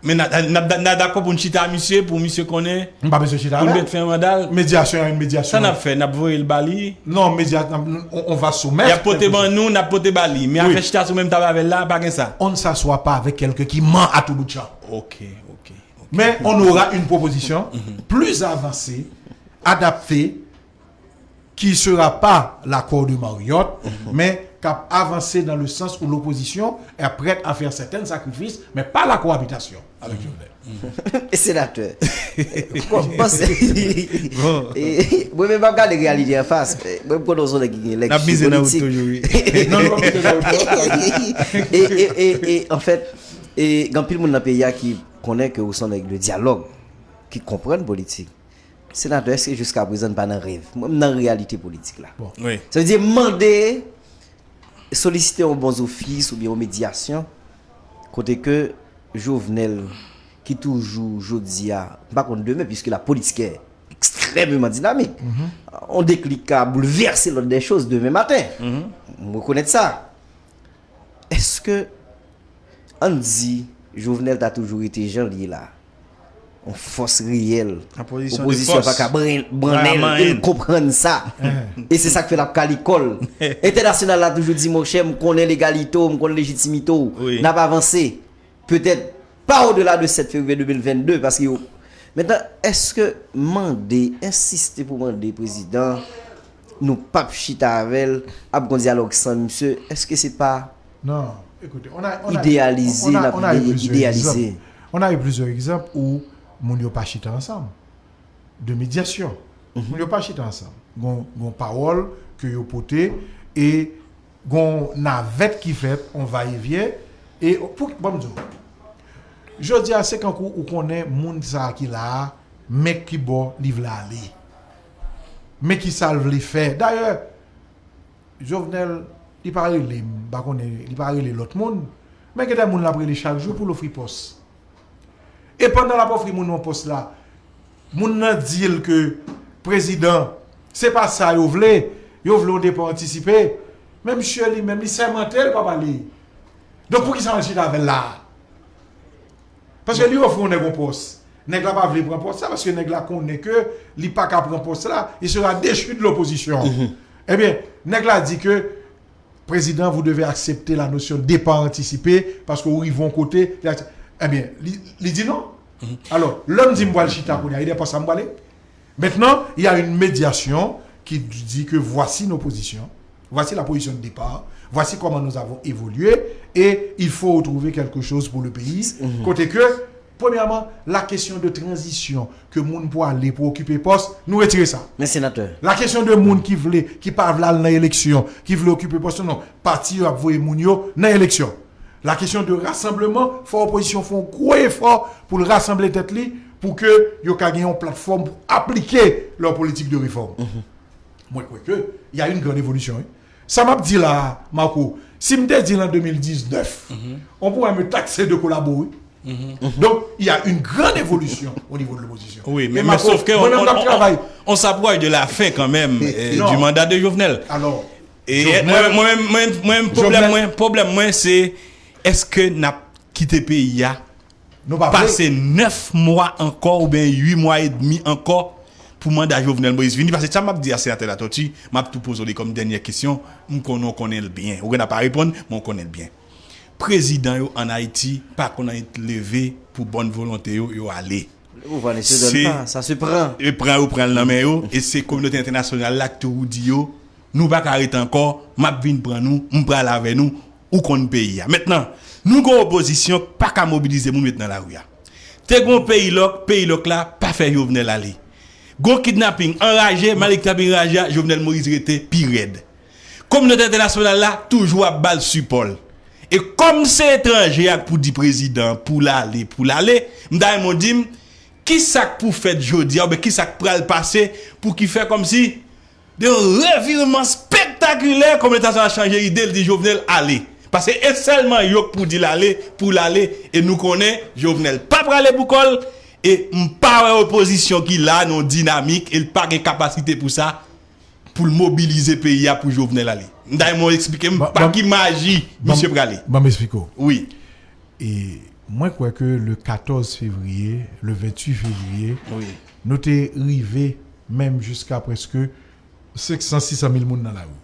Men n a, n a, n a, n a dakò pou n chita a misye, pou misye konnen, M pa bezwen chita pou n avè l. Mèt fè yon mandal. Médiation, il y a une médiation. Sa n ap fè? N ap voye l ba li? Non, média, on, on va soumettre Y ap pote quelque ban chose. nou, n ap pote ba li. Men Oui. afè chita sou menm tab avè l la, pa gen sa. On ne s'assoit pas avec quelqu'un qui ment à tout bout de champ. Ok, ok, ok. Mais on aura une proposition plus avancée, adaptée, qui sera pas l'accord de Marriott, mais k ap avanse dans le sens où l'opposition est prête à faire certains sacrifices, mais pas la cohabitation avec Jovenel. E senatè, kòm panse, e, mwen menm m ap gade reyalite anfas. Mwen m konnen w se yon nèg ki gen N ap mize nan wout politik. toujou, wi. Non, non, non, non, non. E, e, e, e, anfèt, e, gen anpil moun nan peyi a ki konnen ke w se yon nèg de dyalòg, ki konprann politik. Senatè, èske jiskaprezan n pa nan rèv? Mwen, m nan reyalite politik la. Bon. Wi. Sa vle di, mande, solisite yon bon ofis oubyen yon medyasyon, kote ke Jovenel, ki toujou, jodi a, m pa konn demen, puisque la politique est extrêmement dynamique, yon deklik ka boulvèse l'ordre des choses demen maten. M rekonèt sa. Èske, ann di, Jovenel ta toujou rete jan l ye la? Yon fòs reyèl. An pozisyon de Opozisyon fòs. pa ka bran-, branle l, e l konprann sa. E se sa k fè l ap kale kò l. Entènasyonal la toujou di, monchè, m konnen legalite w, m konnen lejitimite w. Wi. N ap avanse. Petèt pa odela de sèt fevriye de mil vennde, paske yo, mentnan, èske mande, ensiste pou mande prezidan, nou p ap chita avè l, ap gon dyalòg san misye, èske se pa Non, écoutez, on a, on a, idéalisé, on a, n ap on a eu plusieurs idéalisé. exemples. On a eu plusieurs exemples où moun yo pa chita ansanm. De médiation. Moun yo pa chita ansanm. Gon, gon pawòl ke yo pote e gon navèt ki fèt, on va-et-vient. E pou, bon, m di w, jodi a, se kankou ou konnen moun sa a ki la a, men ki bò li vle ale. Men ki sa l vle fè. Dayè, Jovenel, li pa rele m, m pa konnen, li pa rele lòt moun, men gen de moun l ap rele chak jou pou l ofri pòs. E pandan l ap ofri moun nan pòs la, moun nan di l ke Prezidan, se pa sa yo vle. Yo vle yon depa antisipe. Men misye li menm, li sèmante l p ap ale. Donk, poukisa yo al chita avè l la a? Paske li ofri yon nèg yon pòs. Nèg la pa vle pran pòs la, paske nèg la konnen ke li pa ka pran pòs la, il sera déchu de l'opposition. Ebyen, nèg la di ke Président, vous devez accepter la notion de départ anticipé, paske ou rive yon kote, li aksep-, ebyen, li, li di non. Alò, lè m di m pral chita kounye a, e de pòs sa m prale? Maintenant, il y a une médiation qui dit que voici nos positions, voici la position de départ, voici comment nous avons évolué, et il faut retrouver quelque chose pour le pays. Kote ke, premyèman, la kesyon de tranzisyon, ke moun pou ale, pou okipe pòs, nou retire sa. Men senatè. La kesyon de moun ki vle, ki pa vle al nan eleksyon, ki vle okipe pòs, non, pati yo ap voye moun yo nan eleksyon. La kesyon de rasanbleman, fò opozisyon fè yon gwo efò pou l rasanble tèt li, pou ke yo ka gen yon platfòm pou aplike lè politik de refòm. Mwen kwè ke y a une grande évolution, wi. Sa m ap di la a, Marco, si m te di l an de mil diznèf, on pourrait me taxer de collabo, wi. Donk, il y a une grande évolution au niveau de l'opposition. Wi, men, men sof ke on, on, on, on s'approche de la fin quand même, euh, du mandat de Jovenel. Alors, E mwen, mwen, mwen, mwen, pwoblèm mwen, pwoblèm mwen se, èske n ap kite peyi a pase nèf mwa ankò oubyen uit mwa edmi ankò pou manda Jovenel Moïse vini? Paske sa m ap di a senatè Latortue, m ap tou poze w li kòm dènyè kesyon, m konnen w konnen l byen. Ou gen dwa pa reponn, men w konnen l byen. Prezidan yo ann Ayiti pa konn annik leve pou bòn volonte yo, yo ale. Le pouvoir ne se donne pas, ça se prend. E pran yo pran l nan men yo, e se kominote entènasyonal la ki toujou di yo, nou pa ka rete ankò, m ap vin pran nou, m pral avè nou, ou konn peyi a. Mentnan, nou gen yon opozisyon k pa ka mobilize moun met nan lari a. Te gen yon peyi lòk, peyi lòk la pa fè Jovenel ale. Gen yon kidnaping anraje, malgre kidnaping anraje a, Jovenel Moïse rete pi rèd. Kominote entènasyonal la toujou ap ba l sipò l. E kòm se etranje a k pou di prezidan pou l ale, pou l ale, m ta renmen w di m, kisa k pou fèt jodi a, oubyen kisa k pral pase pou ki fè kòmsi de yon revirman spektakilè, kominote entènasyonal chanje ide l di Jovenel ale. Paske e sèlman yo k pou di l ale, pou l ale, e nou konnen Jovenel pa prale pou kò l, e m pa wè opozisyon ki la nan yon dinamik, e l pa gen kapasite pou sa, pou l mobilize peyi a pou Jovenel ale. M ta renmen w eksplike m pa ki maji misye prale. Ban m eksplike w. Wi. E mwen kwè ke le katòz fevriye, le venntuit fevriye, Wi. nou te rive menm jiska prèske senk san, sis san mil moun nan lari.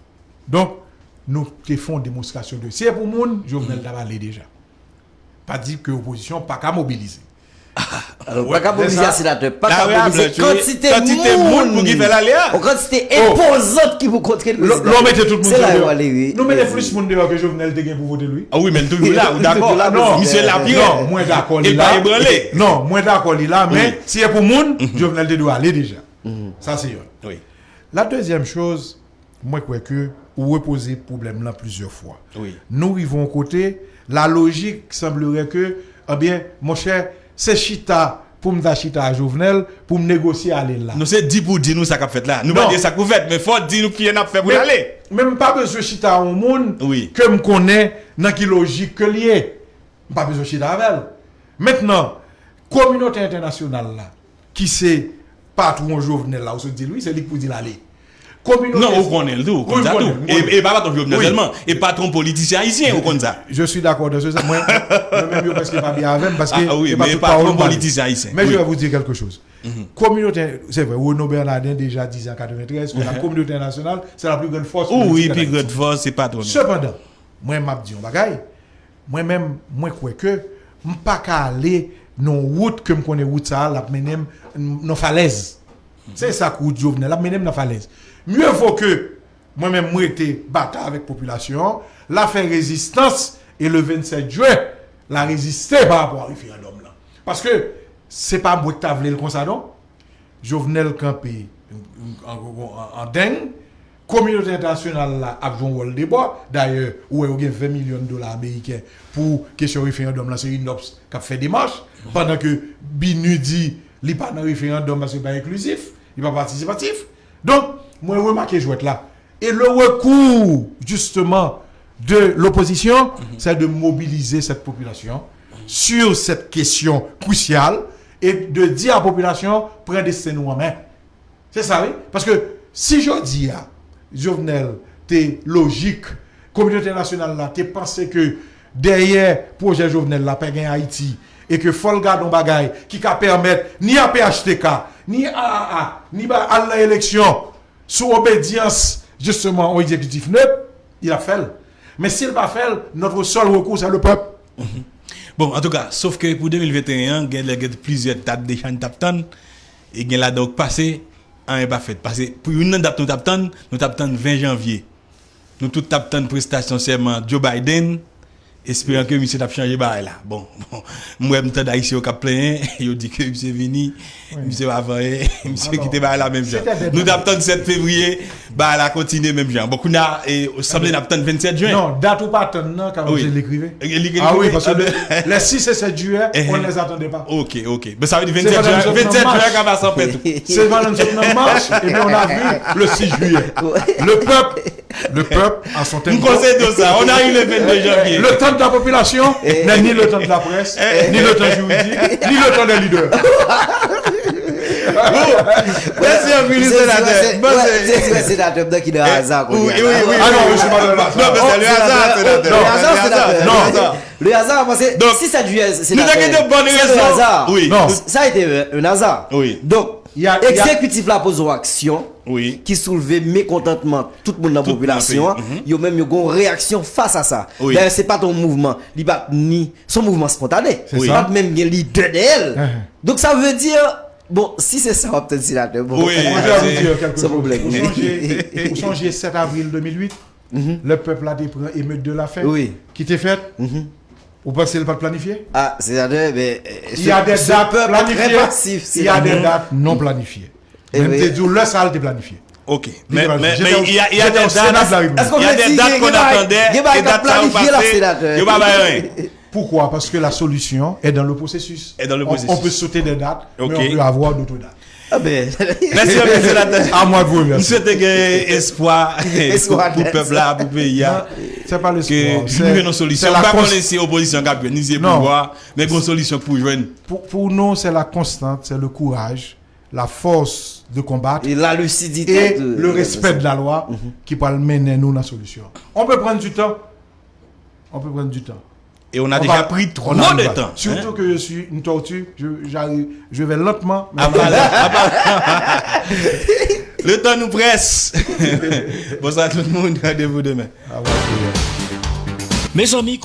Donk, nou te fè yon demonstrasyon de, si e pou moun, Jovenel t ap ale deja. Pa di ke opozisyon pa ka mobilize. Alò, pa ka mobilize a senatè, pa ka mobilize kantite moun, pou ki fè l ale a. Yon kantite enpozant ki pou kontre l prezidan. Lè w mete tout moun Se la yo deyò. ale, wi. Nou mete plis moun deyò ke Jovenel te gen pou vote l, wi. Ah wi, men l toujou la, ou dakò? Toujou la, Non, misye la pi rèd. Non, mwen dakò li E la. pa ebranle. Non, mwen dakò li la, men si e pou moun, Jovenel te dwe ale deja. Sa se yon. Wi. La dezyèm choz, mwen kwè ke ou repoze pwoblèm lan plizyè fwa. Wi. Nou rive yon kote, la lojik semblerait que, ebyen, monchè, se chita pou m ta chita a Jovenel, pou m negosye ale l la. Nou se di pou di nou sa k ap fèt la. Nou pa Non. di sa k pou fèt, men fò di nou kijan n ap fè pou n ale. Men m pa bezwen chita a yon moun Wi. ke m konnen nan ki lojik ke l ye. M pa bezwen chita avè l. Mentnan, kominote entènasyonal la, ki se patwon Jovenel la, ou sot di l wi, se li k pou di l ale. Kominote Non, ou konnen l tou, ou konn Wi, sa m tou. konnen l, m E, konnen l. E pa patwon Jovenel Wi. Sèlman, e patwon politisyen ayisyen, ou konn sa. Je suis d'accord dans ce sens. Mwen, mwen menm yo prèske pa byen avè m paske Ah, wi, e pa men tout patwon pawòl m pale. Politisyen ayisyen. Men je Wi. vais vous dire quelque chose. Kominote, se vre, Renaud Bernardin deja di an katreventrèz ke la communauté internationale, c'est la plus grande force Ou wi, politique en pi Haïti. Grand Force, se patwon. Sepandan, mwen m ap di yon bagay, mwen menm, mwen kwè ke m pa ka ale nan yon wout ke m konnen wout sa a, l ap mennen m nan falèz. Se sa k wout Jovenel, l ap mennen m nan falèz. Mieux vaut que mwen menm m rete batay avèk popilasyon an, la fè rezistans, e le vennsèt jen, la reziste pa rapò a referandòm lan. Paske se pa mwen k ta vle l konsa non. Jovenel kanpe an, an, an, an deng. Kominote entènasyonal la ap jwe yon wòl de bò. Dayè, ou wè yo gen ven milyon dola ameriken pou kesyon referandòm lan, se UNOPS k ap fè demach. Pandan ke BINUH di li pa nan referandòm paske li pa enklizif, li pa patisipatif. Donk, mwen remake jwèt la. Et le recours, justement, de l'opposition, c'est de mobiliser cette population sur cette question cruciale et de dire à la population, pran desten nou an men. Se sa, wi. Paske si jodi a, Jovenel te lojik, kominote entènasyonal la te panse ke dèyè pwojè Jovenel la pa gen Ayiti, e ke fò l gade yon bagay ki ka pèmèt ni A P H T K, ni A A A, ni ba al nan eleksyon sou obedyans, jisteman, yon egzekitif net, il a fè l. Men si l pa fè l, notre seul recours, c'est le peuple. Bon, antouka, sof ke pou de mil venteyen an, gen lè gen plizyè dat deja n t ap tann, e gen ladan yo k pase, anyen pa fèt. Paske pou youn nan dat nou t ap tann, nou t ap tann ven janvye. Nou tout t ap tann prestasyon sèman Joe Biden, esperan ke misye t ap chanje bagay la. Bon, bon, m wè m tande Ayisyen yo k ap plenyen, yo di ke misye vini, misye pa fè anyen, misye kite bagay la menm jan. Nou t ap tann sèt fevriye, bagay la kontinye menm jan. Bon, kounye a, e, sanble n ap tann vennsèt jen. Non, dat ou pa tann nan, ka wè se li k rive. Li k rive. Ah wi, paske le, le six et sept juillet, on ne les attendait pas. Ok, ok. Ben, sa vle di vennsèt jen, vennsèt jen ka pase anpè tou. Se pandan n sot nan mach, epi on a vu le six juillet. Le peuple, le peuple a son tempo. M konseye w sa, on a eu le vennde janvye. Le temps de la population n'est ni le temps de la presse, ni le temps juridique, ni le temps des leaders. Bon, mèsi anpil, senatè. Bon, se senatè m nan ki nan aza kounye a. Ah non, je suis pas dans le hasard. Non, mais c'est le hasard, senatè. Le hasard, senatè. Le hasard, paske si sèt jiyè, senatè, nou te gen de bonnes raisons. Sa a été un hasard. Donk, egzekitif la poze yon aksyon ki soulve mekontantman tout moun nan popilasyon an. Yo menm yo gen yon reyaksyon fas a sa. Dayè, se pa t yon mouvman, li pa t ni, se yon mouvman spontane. Li pa t menm gen lidè dèyè l. Donk, sa vle di, bon, si se sa w ap tann senatè, bon, se pwoblèm. Ou sonje, ou sonje sèt avril de mil uit, lè pèp la te pran emet de lafen ki te fèt, ou panse l pa t planifye? Ah, senatè, men Il y a des dates planifiées, il y a des dates non planifiées. Men m te di w lè sa a l te planifye. Ok. Men, men, men, il y a, il y a des dates, il y a des dates qu'on attendait, e dat sa yo pase, yo pa bay anyen. Pourquoi? Parce que la solution est dans le processus. Est dans le processus. On, on peut sauter des dates, mais on peut avoir d'autres dates. Mèsi anpil, senatè. A mwa pou mèsi. M swete gen espwa pou pèp la, pou peyi a. Se pa lespwa. Ke nou jwenn yon solisyon. M pa konnen si opozisyon k ap jwenn, ni si se pouvwa, men gen yon solisyon k pou jwenn. Pour, pour nous, c'est la constante, c'est le courage, la force de combattre et la lucidité et le respect de la loi qui pral mennen nou nan solisyon. On peut prendre du temps. On peut prendre du temps. Et on a déjà pris trop de temps. Surtout que je suis une tortue, je, j'arrive, je vais lentement. Le tan nou près. Bonswa tout moun, randevou demen. Mezanmi,